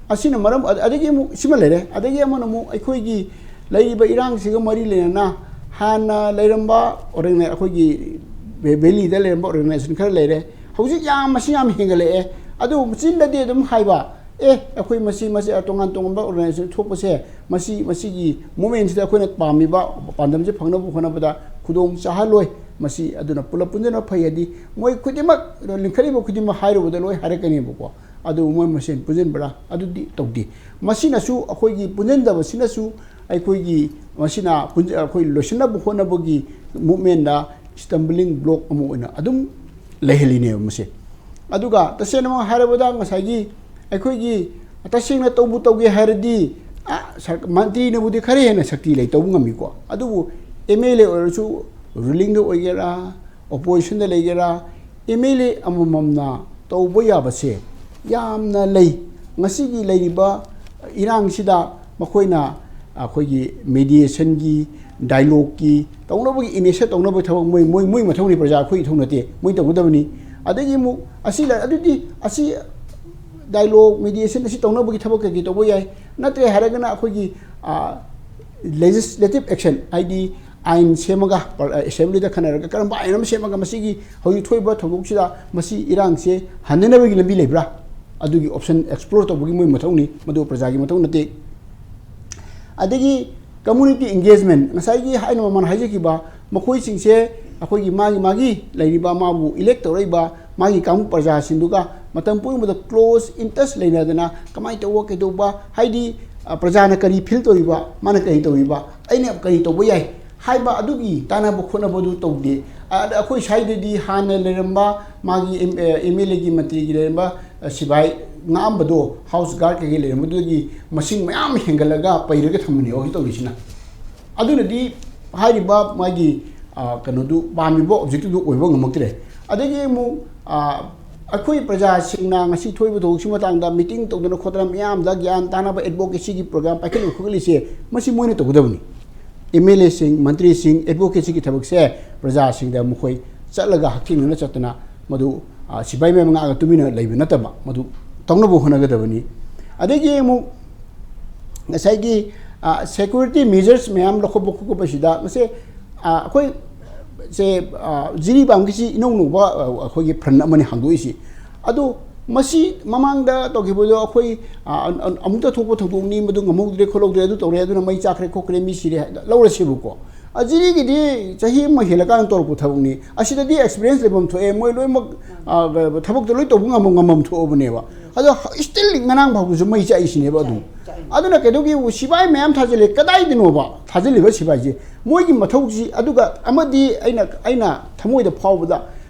ꯑꯁꯤꯅ ꯃꯔꯝ, ꯑꯗꯒꯤ ꯑꯃꯨꯛ ꯁꯤꯃ ꯂꯩꯔꯦ, ꯑꯗꯒꯤ ꯑꯃꯅ ꯑꯃꯨꯛ ꯑꯩꯈꯣꯏꯒꯤ ꯂꯩꯔꯤꯕ ꯏꯔꯥꯡꯁꯤꯒ ꯃꯔꯤ ꯂꯩꯅꯅ ꯍꯥꯟꯅ ꯂꯩꯔꯝꯕ organi-, ꯑꯩꯈꯣꯏꯒꯤ ꯚꯦ-, ꯚꯦꯂꯤꯗ ꯂꯩꯔꯝꯕ organization ꯈꯔ ꯂꯩꯔꯦ꯫ ꯍꯧꯖꯤꯛ ꯌꯥꯝ, ꯃꯁꯤꯡ ꯌꯥꯝ ꯍꯦꯟꯒꯠꯂꯛꯑꯦ꯫ ꯑꯗꯨ ꯆꯤꯟꯗꯗꯤ ꯑꯗꯨꯝ ꯍꯥꯏꯕ, "ꯑꯦ, ꯑꯩꯈꯣꯏ ꯃꯁꯤ, ꯃꯁꯤ ꯇꯣꯉꯥꯟ ꯇꯣꯉꯥꯟꯕ organization ꯊꯣꯛꯄꯁꯦ, ꯃꯁꯤ, ꯃꯁꯤꯒꯤ movementꯁꯤꯗ ꯑꯩꯈꯣꯏꯅ ꯄꯥꯝꯃꯤꯕ ꯄꯥꯟꯗꯝꯁꯦ ꯐꯪꯅꯕ ꯍꯣꯠꯅꯕꯗ ꯈꯨꯗꯣꯡ ꯆꯥꯍꯜꯂꯣꯏ꯫ ꯃꯁꯤ ꯑꯗꯨꯅ ꯄꯨꯂꯞ ꯄꯨꯟꯁꯤꯟꯕ ꯐꯩ" ꯍꯥꯏꯗꯤ ꯃꯣꯏ ꯈꯨꯗꯤꯡꯃꯛ, ꯂꯤꯡꯈꯠꯂꯤꯕ ꯈꯨꯗꯤꯡꯃꯛ ꯍꯥꯏꯔꯨꯕꯗ ꯂꯣꯏ ꯍꯥꯏꯔꯛꯀꯅꯦꯕꯀꯣ꯫ ꯑꯗꯨ ꯃꯣꯏ ꯃꯁꯦꯟ ꯄꯨꯟꯁꯤꯟꯕ꯭ꯔꯥ? ꯑꯗꯨꯗꯤ ꯇꯧꯗꯦ꯫ ꯃꯁꯤꯅꯁꯨ, ꯑꯩꯈꯣꯏꯒꯤ ꯄꯨꯟꯁꯤꯟꯗꯕꯁꯤꯅꯁꯨ ꯑꯩꯈꯣꯏꯒꯤ, ꯃꯁꯤꯅ ꯄꯨꯟ-, ꯑꯩꯈꯣꯏ ꯂꯣꯏꯁꯤꯟꯅꯕ ꯍꯣꯠꯅꯕꯒꯤ movementꯗ stumbling block ꯑꯃ ꯑꯣꯏꯅ ꯑꯗꯨꯝ ꯂꯩꯍꯜꯂꯤꯅꯦꯕ ꯃꯁꯦ꯫ ꯑꯗꯨꯒ ꯇꯁꯦꯡꯅꯃꯛ ꯍꯥꯏꯔꯕꯗ ꯉꯁꯥꯏꯒꯤ ꯑꯩꯈꯣꯏꯒꯤ ꯇꯁꯦꯡꯅ ꯇꯧꯕꯨ ꯇꯧꯒꯦ ꯍꯥꯏꯔꯗꯤ, ꯑ, ꯁꯔ-, ꯃꯟꯇ꯭ꯔꯤꯅꯕꯨꯗꯤ ꯈꯔ ꯍꯦꯟꯅ ꯁꯛꯇꯤ ꯂꯩ, ꯇꯧꯕ ꯉꯝꯃꯤꯀꯣ꯫ ꯑꯗꯨꯕꯨ ꯑꯦꯝ ꯑꯦꯜ ꯑꯦ ꯑꯣꯏꯔꯁꯨ, ꯔꯨꯂꯤꯡꯗ ꯑꯣꯏꯒꯦꯔꯥ, ꯑꯣꯄꯣꯖꯤꯁꯟꯗ ꯂꯩꯒꯦꯔꯥ, ꯑꯦꯝ ꯑꯦꯜ ꯑꯦ ꯑꯃꯃꯝꯅ ꯇꯧꯕ ꯌꯥꯕꯁꯦ ꯌꯥꯝꯅ ꯂꯩ꯫ ꯉꯁꯤꯒꯤ ꯂꯩꯔꯤꯕ ꯏꯔꯥꯡꯁꯤꯗ ꯃꯈꯣꯏꯅ ꯑꯩꯈꯣꯏꯒꯤ ꯃꯤꯗꯤꯌꯦꯁꯟꯒꯤ, ꯗꯥꯏꯂꯣꯒꯀꯤ ꯇꯧꯅꯕꯒꯤ, ꯏꯅꯤꯁꯤꯌꯦꯠ ꯇꯧꯅꯕꯒꯤ ꯊꯕꯛ ꯃꯣꯏ, ꯃꯣꯏ, ꯃꯣꯏ ꯃꯊꯧꯅꯤ, ꯄ꯭ꯔꯖꯥ ꯑꯩꯈꯣꯏ ꯏꯊꯧ ꯅꯠꯇꯦ, ꯃꯣꯏ ꯇꯧꯒꯗꯕꯅꯤ꯫ ꯑꯗꯒꯤ ꯑꯃꯨꯛ ꯑꯁꯤ ꯂꯩ-, ꯑꯗꯨꯗꯤ ꯑꯁꯤ ꯗꯥꯏꯂꯣꯒ, ꯃꯤꯗꯤꯌꯦꯁꯟ ꯑꯁꯤ ꯇꯧꯅꯕꯒꯤ ꯊꯕꯛ ꯀꯩꯀꯩ ꯇꯧꯕ ꯌꯥꯏ? ꯅꯠꯇ꯭ꯔꯦ ꯍꯥꯏꯔꯒꯅ ꯑꯩꯈꯣꯏꯒꯤ, ꯑ, ꯂꯦꯖꯤꯁꯂꯦꯇꯤꯚ ꯑꯦꯛꯁꯟ, ꯍꯥꯏꯗꯤ ꯑꯥꯏꯟ ꯁꯦꯝꯃꯒ, ꯄ-, ꯑꯦꯁꯦꯝꯕ꯭ꯂꯤꯗ ꯈꯟꯅꯔꯒ ꯀꯔꯝꯕ ꯑꯥꯏꯟ ꯑꯃ ꯁꯦꯝꯃꯒ ꯃꯁꯤꯒꯤ ꯍꯧꯖꯤꯛ ꯊꯣꯛꯏꯕ ꯊꯧꯗꯣꯛꯁꯤꯗ ꯃꯁꯤ ꯏꯔꯥꯡꯁꯦ ꯍꯟꯊꯅꯕꯒꯤ ꯂꯝꯕꯤ ꯂꯩꯕ꯭ꯔꯥ? ꯑꯗꯨꯒꯤ ꯑꯣꯞꯁꯟ ꯑꯦꯛꯁꯄ꯭ꯂꯣꯔ ꯇꯧꯕꯒꯤ ꯃꯣꯏ ꯃꯊꯧꯅꯤ, ꯃꯗꯨ ꯄ꯭ꯔꯖꯥꯒꯤ ꯃꯊꯧ ꯅꯠꯇꯦ꯫ ꯑꯗꯒꯤ ꯀꯝꯃꯨꯅꯤꯇꯤ ꯑꯦꯡꯒꯦꯖꯃꯦꯟ, ꯉꯁꯥꯏꯒꯤ ꯑꯩꯅ ꯃꯃꯥꯡ ꯍꯥꯏꯖꯈꯤꯕ, ꯃꯈꯣꯏꯁꯤꯡꯁꯦ ꯑꯩꯈꯣꯏꯒꯤ ꯃꯥꯒꯤ ꯃꯥꯒꯤ ꯂꯩꯔꯤꯕ, ꯃꯥꯕꯨ ꯏꯂꯦꯛ ꯇꯧꯔꯛꯏꯕ ꯃꯥꯒꯤ ꯀꯥꯡꯕꯨ ꯄ꯭ꯔꯖꯥꯁꯤꯡꯗꯨꯒ ꯃꯇꯝ ꯄꯨꯝꯅꯃꯛꯇ ꯀ꯭ꯂꯣꯖ ꯏꯟ ꯇꯆ ꯂꯩꯅꯗꯅ ꯀꯃꯥꯏꯅ ꯇꯧꯕ, ꯀꯩꯗꯧꯕ, ꯍꯥꯏꯗꯤ, ꯑ, ꯄ꯭ꯔꯖꯥꯅ ꯀꯔꯤ ꯐꯤꯜ ꯇꯧꯔꯤꯕ, ꯃꯥꯅ ꯀꯔꯤ ꯇꯧꯔꯤꯕ, ꯑꯩꯅ ꯀꯔꯤ ꯇꯧꯕ ꯌꯥꯏ ꯍꯥꯏꯕ ꯑꯗꯨꯒꯤ ꯇꯥꯟꯅꯕ ꯈꯣꯠꯅꯕꯗꯨ ꯇꯧꯗꯦ꯫ ꯑꯗ ꯑꯩꯈꯣꯏ ꯁ꯭ꯋꯥꯏꯗꯗꯤ ꯍꯥꯟꯅ ꯂꯩꯔꯝꯕ ꯃꯥꯒꯤ ꯑꯦꯝ-, ꯑꯦ, ꯑꯦꯝ ꯑꯦꯜ ꯑꯦꯒꯤ, ꯃꯟꯇ꯭ꯔꯤꯒꯤ ꯂꯩꯔꯝꯕ, ꯑ, ꯁꯤꯐꯥꯏ ꯉꯥꯛꯑꯝꯕꯗꯣ, ꯍꯥꯎꯁ ꯒꯥꯔꯗ ꯀꯩꯀꯩ ꯂꯩꯔꯝꯕꯗꯨꯗꯒꯤ ꯃꯁꯤꯡ ꯃꯌꯥꯝ ꯍꯦꯟꯒꯠꯂꯒ ꯄꯩꯔꯒ ꯊꯝꯕꯅꯦ ꯍꯧꯖꯤꯛ ꯇꯧꯔꯤꯁꯤꯅ꯫ ꯑꯗꯨꯅꯗꯤ ꯍꯥꯏꯔꯤꯕ ꯃꯥꯒꯤ, ꯑ, ꯀꯩꯅꯣꯗꯨ, ꯄꯥꯝꯃꯤꯕ ꯑꯣꯕꯖꯦꯛꯇꯤꯚꯗꯨ ꯑꯣꯏꯕ ꯉꯝꯃꯛꯇ꯭ꯔꯦ꯫ ꯑꯗꯒꯤ ꯑꯃꯨꯛ, ꯑ, ꯑꯩꯈꯣꯏ ꯄ꯭ꯔꯖꯥꯁꯤꯡꯅ ꯉꯁꯤ ꯊꯣꯛꯏꯕ ꯊꯧꯗꯣꯛꯁꯤ ꯃꯇꯥꯡꯗ ꯃꯤꯇꯤꯡ ꯇꯧꯗꯅ ꯈꯣꯠꯇꯅ ꯃꯤꯌꯥꯝꯗ ꯒ꯭ꯌꯥꯟ ꯇꯥꯅꯕ ꯑꯦꯗꯚꯣꯀꯦꯁꯤꯒꯤ ꯄ꯭ꯔꯣꯒ꯭ꯔꯥꯝ ꯄꯥꯏꯈꯠꯂꯤꯕ ꯈꯣꯠꯀꯠꯂꯤꯁꯦ, ꯃꯁꯤ ꯃꯣꯏꯅ ꯇꯧꯒꯗꯕꯅꯤ꯫ ꯑꯦꯝ ꯑꯦꯜ ꯑꯦꯁꯤꯡ, ꯃꯟꯇ꯭ꯔꯤꯁꯤꯡ, ꯑꯦꯗꯚꯣꯀꯦꯁꯤꯒꯤ ꯊꯕꯛꯁꯦ ꯄ꯭ꯔꯖꯥꯁꯤꯡꯗ ꯃꯈꯣꯏ ꯆꯠꯂꯒ ꯍꯛꯊꯦꯡꯅꯅ ꯆꯠꯇꯅ ꯃꯗꯨ, ꯑ, ꯁꯤꯐꯥꯏ ꯃꯌꯥꯝ ꯉꯥꯛꯑꯒ ꯇꯨꯃꯤꯟꯅ ꯂꯩꯕ ꯅꯠꯇꯕ, ꯃꯗꯨ ꯇꯧꯅꯕ ꯍꯣꯠꯅꯒꯗꯕꯅꯤ꯫ ꯑꯗꯒꯤ ꯑꯃꯨꯛ ꯉꯁꯥꯏꯒꯤ, ꯑ, ꯁꯦꯀ꯭ꯌꯨꯔꯤꯇꯤ ꯃꯦꯖꯔꯁ ꯃꯌꯥꯝ ꯂꯧꯈꯠꯄ ꯈꯣꯠꯄꯁꯤꯗ ꯉꯁꯤ, ꯑ, ꯑꯩꯈꯣꯏ ꯁꯦ, ꯑ, ꯖꯤꯔꯤꯕꯥꯝꯒꯤꯁꯤ ꯏꯅꯧ ꯅꯧꯕ, ꯑ, ꯑꯩꯈꯣꯏꯒꯤ ꯐ꯭ꯔꯟ ꯑꯃꯅꯤ ꯍꯥꯡꯗꯣꯛꯏꯁꯤ꯫ ꯑꯗꯨ ꯃꯁꯤ ꯃꯃꯥꯡꯗ ꯇꯧꯈꯤꯕꯗꯣ ꯑꯩꯈꯣꯏ, ꯑ, ꯑ, ꯑꯃꯨꯛꯇ ꯊꯣꯛꯄ ꯊꯧꯗꯣꯛꯅꯤ, ꯃꯗꯨ ꯉꯝꯍꯧꯗ꯭ꯔꯦ ꯈꯣꯠꯍꯧꯗ꯭ꯔꯦ, ꯑꯗꯨ ꯇꯧꯔꯦ, ꯑꯗꯨꯅ ꯃꯩ ꯆꯥꯛꯈ꯭ꯔꯦ ꯈꯣꯠꯈ꯭ꯔꯦ, ꯃꯤ ꯁꯤꯔꯦ ꯍꯥꯏꯅ ꯂꯧꯔꯁꯦꯕꯀꯣ꯫ ꯑ, ꯖꯤꯔꯤꯒꯤꯗꯤ ꯆꯍꯤ ꯑꯃ ꯍꯦꯜꯂꯀꯥꯟꯗ ꯇꯧꯔꯛꯄ ꯊꯕꯛꯅꯤ꯫ ꯑꯁꯤꯗꯗꯤ ꯑꯦꯛꯁꯄꯤꯔꯤꯌꯦꯟꯁ ꯂꯩꯐꯝ ꯊꯣꯛꯑꯦ, ꯃꯣꯏ ꯂꯣꯏꯅꯃꯛ, ꯑ, ꯊꯕꯛꯇꯣ ꯂꯣꯏ ꯇꯧꯕ ꯉꯝꯕ, ꯉꯝꯐꯝ ꯊꯣꯛꯑꯕꯅꯦꯕ꯫ ꯑꯗꯣ ꯁ꯭ꯇꯤꯜ ꯉꯔꯥꯡ ꯐꯥꯎꯕꯁꯨ ꯃꯩ ꯆꯥꯛꯏꯁꯤꯅꯦꯕ ꯑꯗꯨꯝ꯫ ꯑꯗꯨꯅ ꯀꯩꯗꯧꯒꯦꯕꯨ, ꯁꯤꯐꯥꯏ ꯃꯌꯥꯝ ꯊꯥꯖꯤꯜꯂꯦ, ꯀꯗꯥꯏꯗꯅꯣꯕ ꯊꯥꯖꯤꯜꯂꯤꯕ ꯁꯤꯐꯥꯏꯁꯦ? ꯃꯣꯏꯒꯤ ꯃꯊꯧꯁꯤ, ꯑꯗꯨꯒ ꯑꯃꯗꯤ ꯑꯩꯅ, ꯑꯩꯅ ꯊꯃꯣꯏꯗ ꯐꯥꯎꯕꯗ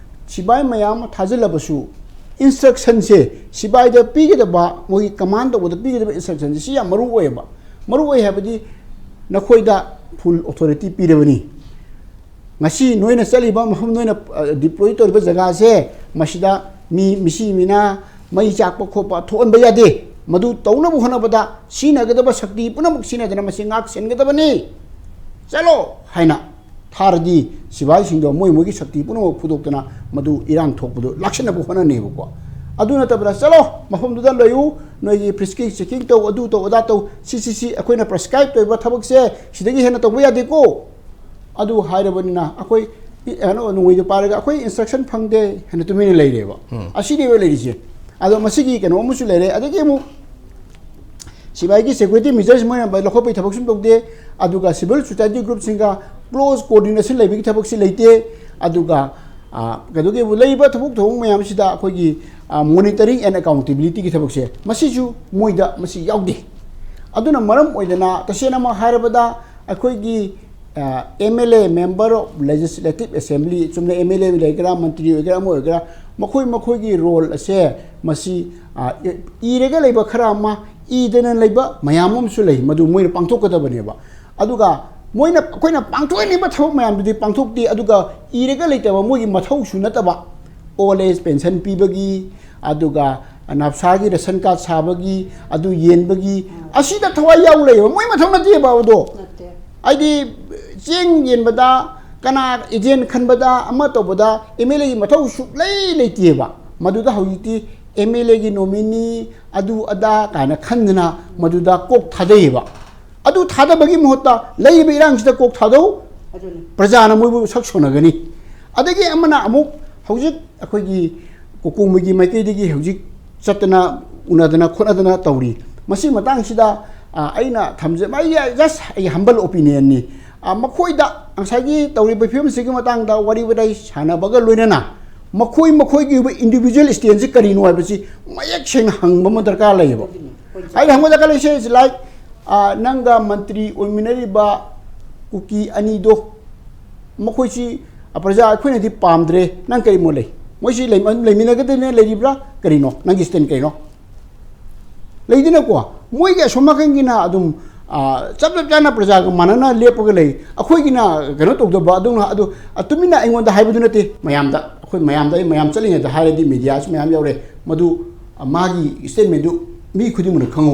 ꯁꯤꯕꯥꯏ ꯃꯌꯥꯝ ꯑꯃ ꯊꯥꯖꯤꯜꯂꯕꯁꯨ, ꯏꯟꯁꯇ꯭ꯔꯛꯁꯟꯁꯦ, ꯁꯤꯕꯥꯏꯗ ꯄꯤꯒꯗꯕ, ꯃꯣꯏꯒꯤ ꯀꯃꯥꯟ ꯇꯧꯕꯗ ꯄꯤꯒꯗꯕ ꯏꯟꯁꯇ꯭ꯔꯛꯁꯟꯁꯦ, ꯁꯤ ꯌꯥꯝ ꯃꯔꯨ ꯑꯣꯏꯌꯦꯕ꯫ ꯃꯔꯨ ꯑꯣꯏ ꯍꯥꯏꯕꯗꯤ, ꯅꯈꯣꯏꯗ ꯐꯨꯜ ꯑꯣꯊꯣꯔꯤꯇꯤ ꯄꯤꯔꯕꯅꯤ꯫ ꯉꯁꯤ ꯅꯣꯏꯅ ꯆꯠꯂꯤꯕ ꯃꯐꯝ, ꯅꯣꯏꯅ ꯗꯤꯄ꯭ꯂꯣꯏ ꯇꯧꯔꯤꯕ ꯖꯒꯥꯁꯦ, ꯃꯁꯤꯗ ꯃꯤ ꯃꯤꯁꯤ ꯃꯤꯅꯥ, ꯃꯩ ꯆꯥꯛꯄ ꯈꯣꯠꯄ ꯊꯣꯛꯍꯟꯕ ꯌꯥꯗꯦ꯫ ꯃꯗꯨ ꯇꯧꯅꯕ ꯍꯣꯠꯅꯕꯗ ꯁꯤꯖꯤꯟꯅꯒꯗꯕ ꯁꯛꯇꯤ ꯄꯨꯝꯅꯃꯛ ꯁꯤꯖꯤꯟꯅꯗꯅ ꯃꯁꯤ ꯉꯥꯛ ꯁꯦꯟꯒꯗꯕꯅꯤ꯫ ꯆꯠꯂꯣ ꯍꯥꯏꯅ ꯊꯥꯔꯗꯤ, ꯁꯤꯕꯥꯏꯁꯤꯡꯗꯣ ꯃꯣꯏ ꯃꯣꯏꯒꯤ ꯁꯛꯇꯤ ꯄꯨꯝꯅꯃꯛ ꯐꯨꯗꯣꯛꯇꯅ ꯃꯗꯨ ꯏꯔꯥꯡ ꯊꯣꯛꯄꯗꯨ ꯂꯥꯛꯁꯤꯟꯅꯕ ꯍꯣꯠꯅꯅꯦꯕꯀꯣ꯫ ꯑꯗꯨ ꯅꯠꯇꯕꯗ, "ꯆꯠꯂꯣ, ꯃꯐꯝꯗꯨꯗ ꯂꯩꯌꯨ, ꯅꯣꯏꯒꯤ ꯐ꯭ꯔꯤꯁꯀꯤ ꯆꯦꯀꯤꯡ ꯇꯧ, ꯑꯗꯨ ꯇꯧ, ꯑꯗꯥ ꯇꯧ, ꯁꯤ, ꯁꯤ, ꯁꯤ ꯑꯩꯈꯣꯏꯅ ꯄ꯭ꯔꯦꯁꯀ꯭ꯔꯥꯏꯕ ꯇꯧꯔꯤꯕ ꯊꯕꯛꯁꯦ ꯁꯤꯗꯒꯤ ꯍꯦꯟꯅ ꯇꯧꯕ ꯌꯥꯗꯦꯀꯣ"꯫ ꯑꯗꯨ ꯍꯥꯏꯔꯕꯅꯤꯅ ꯑꯩꯈꯣꯏ ꯏ-, ꯀꯩꯅꯣ, ꯅꯣꯡꯃꯩꯗꯣ ꯄꯥꯏꯔꯒ ꯑꯩꯈꯣꯏ ꯏꯟꯁꯇ꯭ꯔꯛꯁꯟ ꯐꯪꯗꯦ ꯍꯥꯏꯅ ꯇꯨꯃꯤꯟꯅ ꯂꯩꯔꯦꯕ꯫ ꯎꯝ꯫ ꯑꯁꯤꯅꯦꯕ ꯂꯩꯔꯤꯁꯦ꯫ ꯑꯗꯣ ꯃꯁꯤꯒꯤ ꯀꯩꯅꯣ ꯑꯃꯁꯨ ꯂꯩꯔꯦ꯫ ꯑꯗꯒꯤ ꯑꯃꯨꯛ ꯁꯤꯕꯥꯏꯒꯤ ꯁꯦꯀ꯭ꯌꯨꯔꯤꯇꯤ ꯃꯦꯖꯔꯁ ꯃꯣꯏꯅ ꯂꯧꯈꯠꯄꯒꯤ ꯊꯕꯛꯁꯨ ꯇꯧꯗꯦ꯫ ꯑꯗꯨꯒ ꯁꯤꯚꯤꯜ ꯁꯣꯁꯥꯏꯇꯤ ꯒ꯭ꯔꯨꯞꯁꯤꯡꯒ ꯀ꯭ꯂꯣꯖ ꯀꯣꯑꯣꯔꯗꯤꯅꯦꯁꯟ ꯂꯩꯕꯒꯤ ꯊꯕꯛꯁꯤ ꯂꯩꯇꯦ꯫ ꯑꯗꯨꯒ, ꯑ, ꯀꯩꯗꯧꯒꯦꯕꯨ, ꯂꯩꯔꯤꯕ ꯊꯕꯛ ꯊꯧꯑꯣꯡ ꯃꯌꯥꯝꯁꯤꯗ ꯑꯩꯈꯣꯏꯒꯤ, ꯑ, ꯃꯣꯅꯤꯇꯔꯤꯡ ꯑꯦꯟ ꯑꯦꯀꯥꯎꯟꯇꯦꯕꯤꯂꯤꯇꯤꯒꯤ ꯊꯕꯛꯁꯦ, ꯃꯁꯤꯁꯨ ꯃꯣꯏꯗ ꯃꯁꯤ ꯌꯥꯎꯗꯦ꯫ ꯑꯗꯨꯅ ꯃꯔꯝ ꯑꯣꯏꯗꯅ, ꯇꯁꯦꯡꯅꯃꯛ ꯍꯥꯏꯔꯕꯗ, ꯑꯩꯈꯣꯏꯒꯤ, ꯑ, M L A, Member of Legislative Assembly, ꯆꯨꯝꯅ ꯑꯦꯝ ꯑꯦꯜ ꯑꯦ ꯂꯩꯒꯦꯔꯥ, ꯃꯟꯇ꯭ꯔꯤ ꯑꯣꯏꯒꯦꯔꯥ, ꯑꯃ ꯑꯣꯏꯒꯦꯔꯥ, ꯃꯈꯣꯏ ꯃꯈꯣꯏꯒꯤ ꯔꯣꯜ ꯑꯁꯦ, ꯃꯁꯤ, ꯑ, ꯏꯔꯒ ꯂꯩꯕ ꯈꯔ ꯑꯃ, ꯏꯗꯅ ꯂꯩꯕ ꯃꯌꯥꯝ ꯑꯃꯁꯨ ꯂꯩ, ꯃꯗꯨ ꯃꯣꯏꯅ ꯄꯥꯡꯊꯣꯛꯀꯗꯕꯅꯦꯕ꯫ ꯑꯗꯨꯒ ꯃꯣꯏꯅ, ꯑꯩꯈꯣꯏꯅ ꯄꯥꯡꯊꯣꯛꯍꯟꯅꯤꯡꯕ ꯊꯕꯛ ꯃꯌꯥꯝꯗꯨꯗꯤ ꯄꯥꯡꯊꯣꯛꯇꯦ꯫ ꯑꯗꯨꯒ ꯏꯔꯒ ꯂꯩꯇꯕ, ꯃꯣꯏꯒꯤ ꯃꯊꯧꯁꯨ ꯅꯠꯇꯕ, ꯑꯣꯜ ꯑꯦꯖ ꯄꯦꯟꯁꯟ ꯄꯤꯕꯒꯤ, ꯑꯗꯨꯒ ꯅꯞꯁꯥꯒꯤ ꯔꯦꯁꯟ ꯀꯥꯔꯗ ꯁꯥꯕꯒꯤ, ꯑꯗꯨ ꯌꯦꯟꯕꯒꯤ, ꯑꯁꯤꯗ ꯊꯋꯥꯏ ꯌꯥꯎ ꯂꯩꯌꯦꯕ꯫ ꯃꯣꯏ ꯃꯊꯧ ꯅꯠꯇꯦꯕ ꯑꯗꯣ꯫ ꯅꯠꯇꯦ꯫ ꯍꯥꯏꯗꯤ, ꯆꯦꯡ ꯌꯦꯟꯕꯗ, ꯀꯅꯥ ꯑꯦꯖꯦꯟ ꯈꯟꯕꯗ, ꯑꯃ ꯇꯧꯕꯗ ꯑꯦꯝ ꯑꯦꯜ ꯑꯦꯒꯤ ꯃꯊꯧ ꯁꯨꯛꯂꯩ ꯂꯩꯇꯦꯕ꯫ ꯃꯗꯨꯗ ꯍꯧꯖꯤꯛꯇꯤ ꯑꯦꯝ ꯑꯦꯜ ꯑꯦꯒꯤ ꯅꯣꯃꯤꯅꯤ, ꯑꯗꯨ ꯑꯗꯥ ꯀꯥꯏꯅ ꯈꯟꯗꯅ ꯃꯗꯨꯗ ꯀꯣꯛ ꯊꯥꯗꯩꯌꯦꯕ꯫ ꯑꯗꯨ ꯊꯥꯗꯕꯒꯤ ꯃꯍꯨꯠꯇ ꯂꯩꯔꯤꯕ ꯏꯔꯥꯡꯁꯤꯗ ꯀꯣꯛ ꯊꯥꯗꯧ, ꯑꯗꯨꯅꯤ꯫ ꯄ꯭ꯔꯖꯥꯅ ꯃꯣꯏꯕꯨ ꯁꯛ ꯁꯣꯟꯅꯒꯅꯤ꯫ ꯑꯗꯒꯤ ꯑꯃꯅ ꯑꯃꯨꯛ ꯍꯧꯖꯤꯛ ꯑꯩꯈꯣꯏꯒꯤ ꯀꯣꯀꯣꯃꯤꯒꯤ ꯃꯥꯏꯀꯩꯗꯒꯤ ꯍꯧꯖꯤꯛ ꯆꯠꯇꯅ, ꯎꯅꯗꯅ ꯈꯣꯠꯅꯗꯅ ꯇꯧꯔꯤ꯫ ꯃꯁꯤ ꯃꯇꯥꯡꯁꯤꯗ, ꯑ, ꯑꯩꯅ ꯊꯝꯖ-, ꯑꯩ just ꯑꯩ ꯍꯝꯕꯜ ꯑꯣꯄꯤꯅꯤꯌꯟꯅꯤ꯫ ꯑ, ꯃꯈꯣꯏꯗ ꯉꯁꯥꯏꯒꯤ ꯇꯧꯔꯤꯕ ꯐꯤꯕꯝꯁꯤꯒꯤ ꯃꯇꯥꯡꯗ ꯋꯥꯔꯤ ꯋꯥꯇꯥꯏ ꯁꯥꯟꯅꯕꯒ ꯂꯣꯏꯅꯅ ꯃꯈꯣꯏ ꯃꯈꯣꯏꯒꯤ ꯑꯣꯏꯕ ꯏꯟꯗꯤꯕꯤꯖꯨꯋꯦꯜ ꯁ꯭ꯇꯦꯟꯁꯁꯤ ꯀꯔꯤꯅꯣ ꯍꯥꯏꯕꯁꯤ ꯃꯌꯦꯛ ꯁꯦꯡꯅ ꯍꯪꯕ ꯑꯃ ꯗꯔꯀꯥꯔ ꯂꯩꯌꯦꯕ꯫ ꯑꯗꯨꯅꯤ, ꯑꯩꯈꯣꯏ ꯑꯩꯅ ꯍꯪꯕ ꯗꯔꯀꯥꯔ ꯂꯩꯔꯤꯁꯦ is like, ꯑ, ꯅꯪꯒ ꯃꯟꯇ꯭ꯔꯤ ꯑꯣꯏꯃꯤꯟꯅꯔꯤꯕ ꯀꯨꯀꯤ ꯑꯅꯤꯗꯣ, ꯃꯈꯣꯏꯁꯤ, ꯑ, ꯄ꯭ꯔꯖꯥ ꯑꯩꯈꯣꯏꯅꯗꯤ ꯄꯥꯝꯗ꯭ꯔꯦ, ꯅꯪ ꯀꯔꯤ ꯃꯣꯠ ꯂꯩ? ꯃꯣꯏꯁꯤ ꯂꯩ-, ꯂꯩꯃꯤꯟꯅꯒꯗꯕꯅ ꯂꯩꯔꯤꯕ꯭ꯔꯥ? ꯀꯔꯤꯅꯣ? ꯅꯪꯒꯤ stand ꯀꯔꯤꯅꯣ? ꯂꯩꯗꯅꯀꯣ, ꯃꯣꯏꯒꯤ ꯑꯁꯣꯝ ꯅꯥꯀꯟꯒꯤꯅ ꯑꯗꯨꯝ, ꯑ, ꯆꯞ ꯆꯞ ꯆꯥꯅ ꯄ꯭ꯔꯖꯥꯒ ꯃꯥꯟꯅꯅ ꯂꯦꯞꯄꯒ ꯂꯩ꯫ ꯑꯩꯈꯣꯏꯒꯤꯅ ꯀꯩꯅꯣ ꯇꯧꯗꯕ, ꯑꯗꯨꯝꯅ, ꯑꯗꯨ, ꯑ, ꯇꯨꯃꯤꯟꯅ ꯑꯩꯉꯣꯟꯗ ꯍꯥꯏꯕꯗꯨ ꯅꯠꯇꯦ, ꯃꯌꯥꯝꯗ, ꯑꯩꯈꯣꯏ ꯃꯌꯥꯝꯗ, ꯑꯩ ꯃꯌꯥꯝ ꯆꯠꯂꯤꯉꯩꯗ ꯍꯥꯏꯔꯗꯤ mediaꯁꯨ ꯃꯌꯥꯝ ꯌꯥꯎꯔꯦ꯫ ꯃꯗꯨ, ꯑ, ꯃꯥꯒꯤ statementꯗꯨ ꯃꯤ ꯈꯨꯗꯤꯡꯃꯛꯅ ꯈꯪꯍꯧꯔꯦ꯫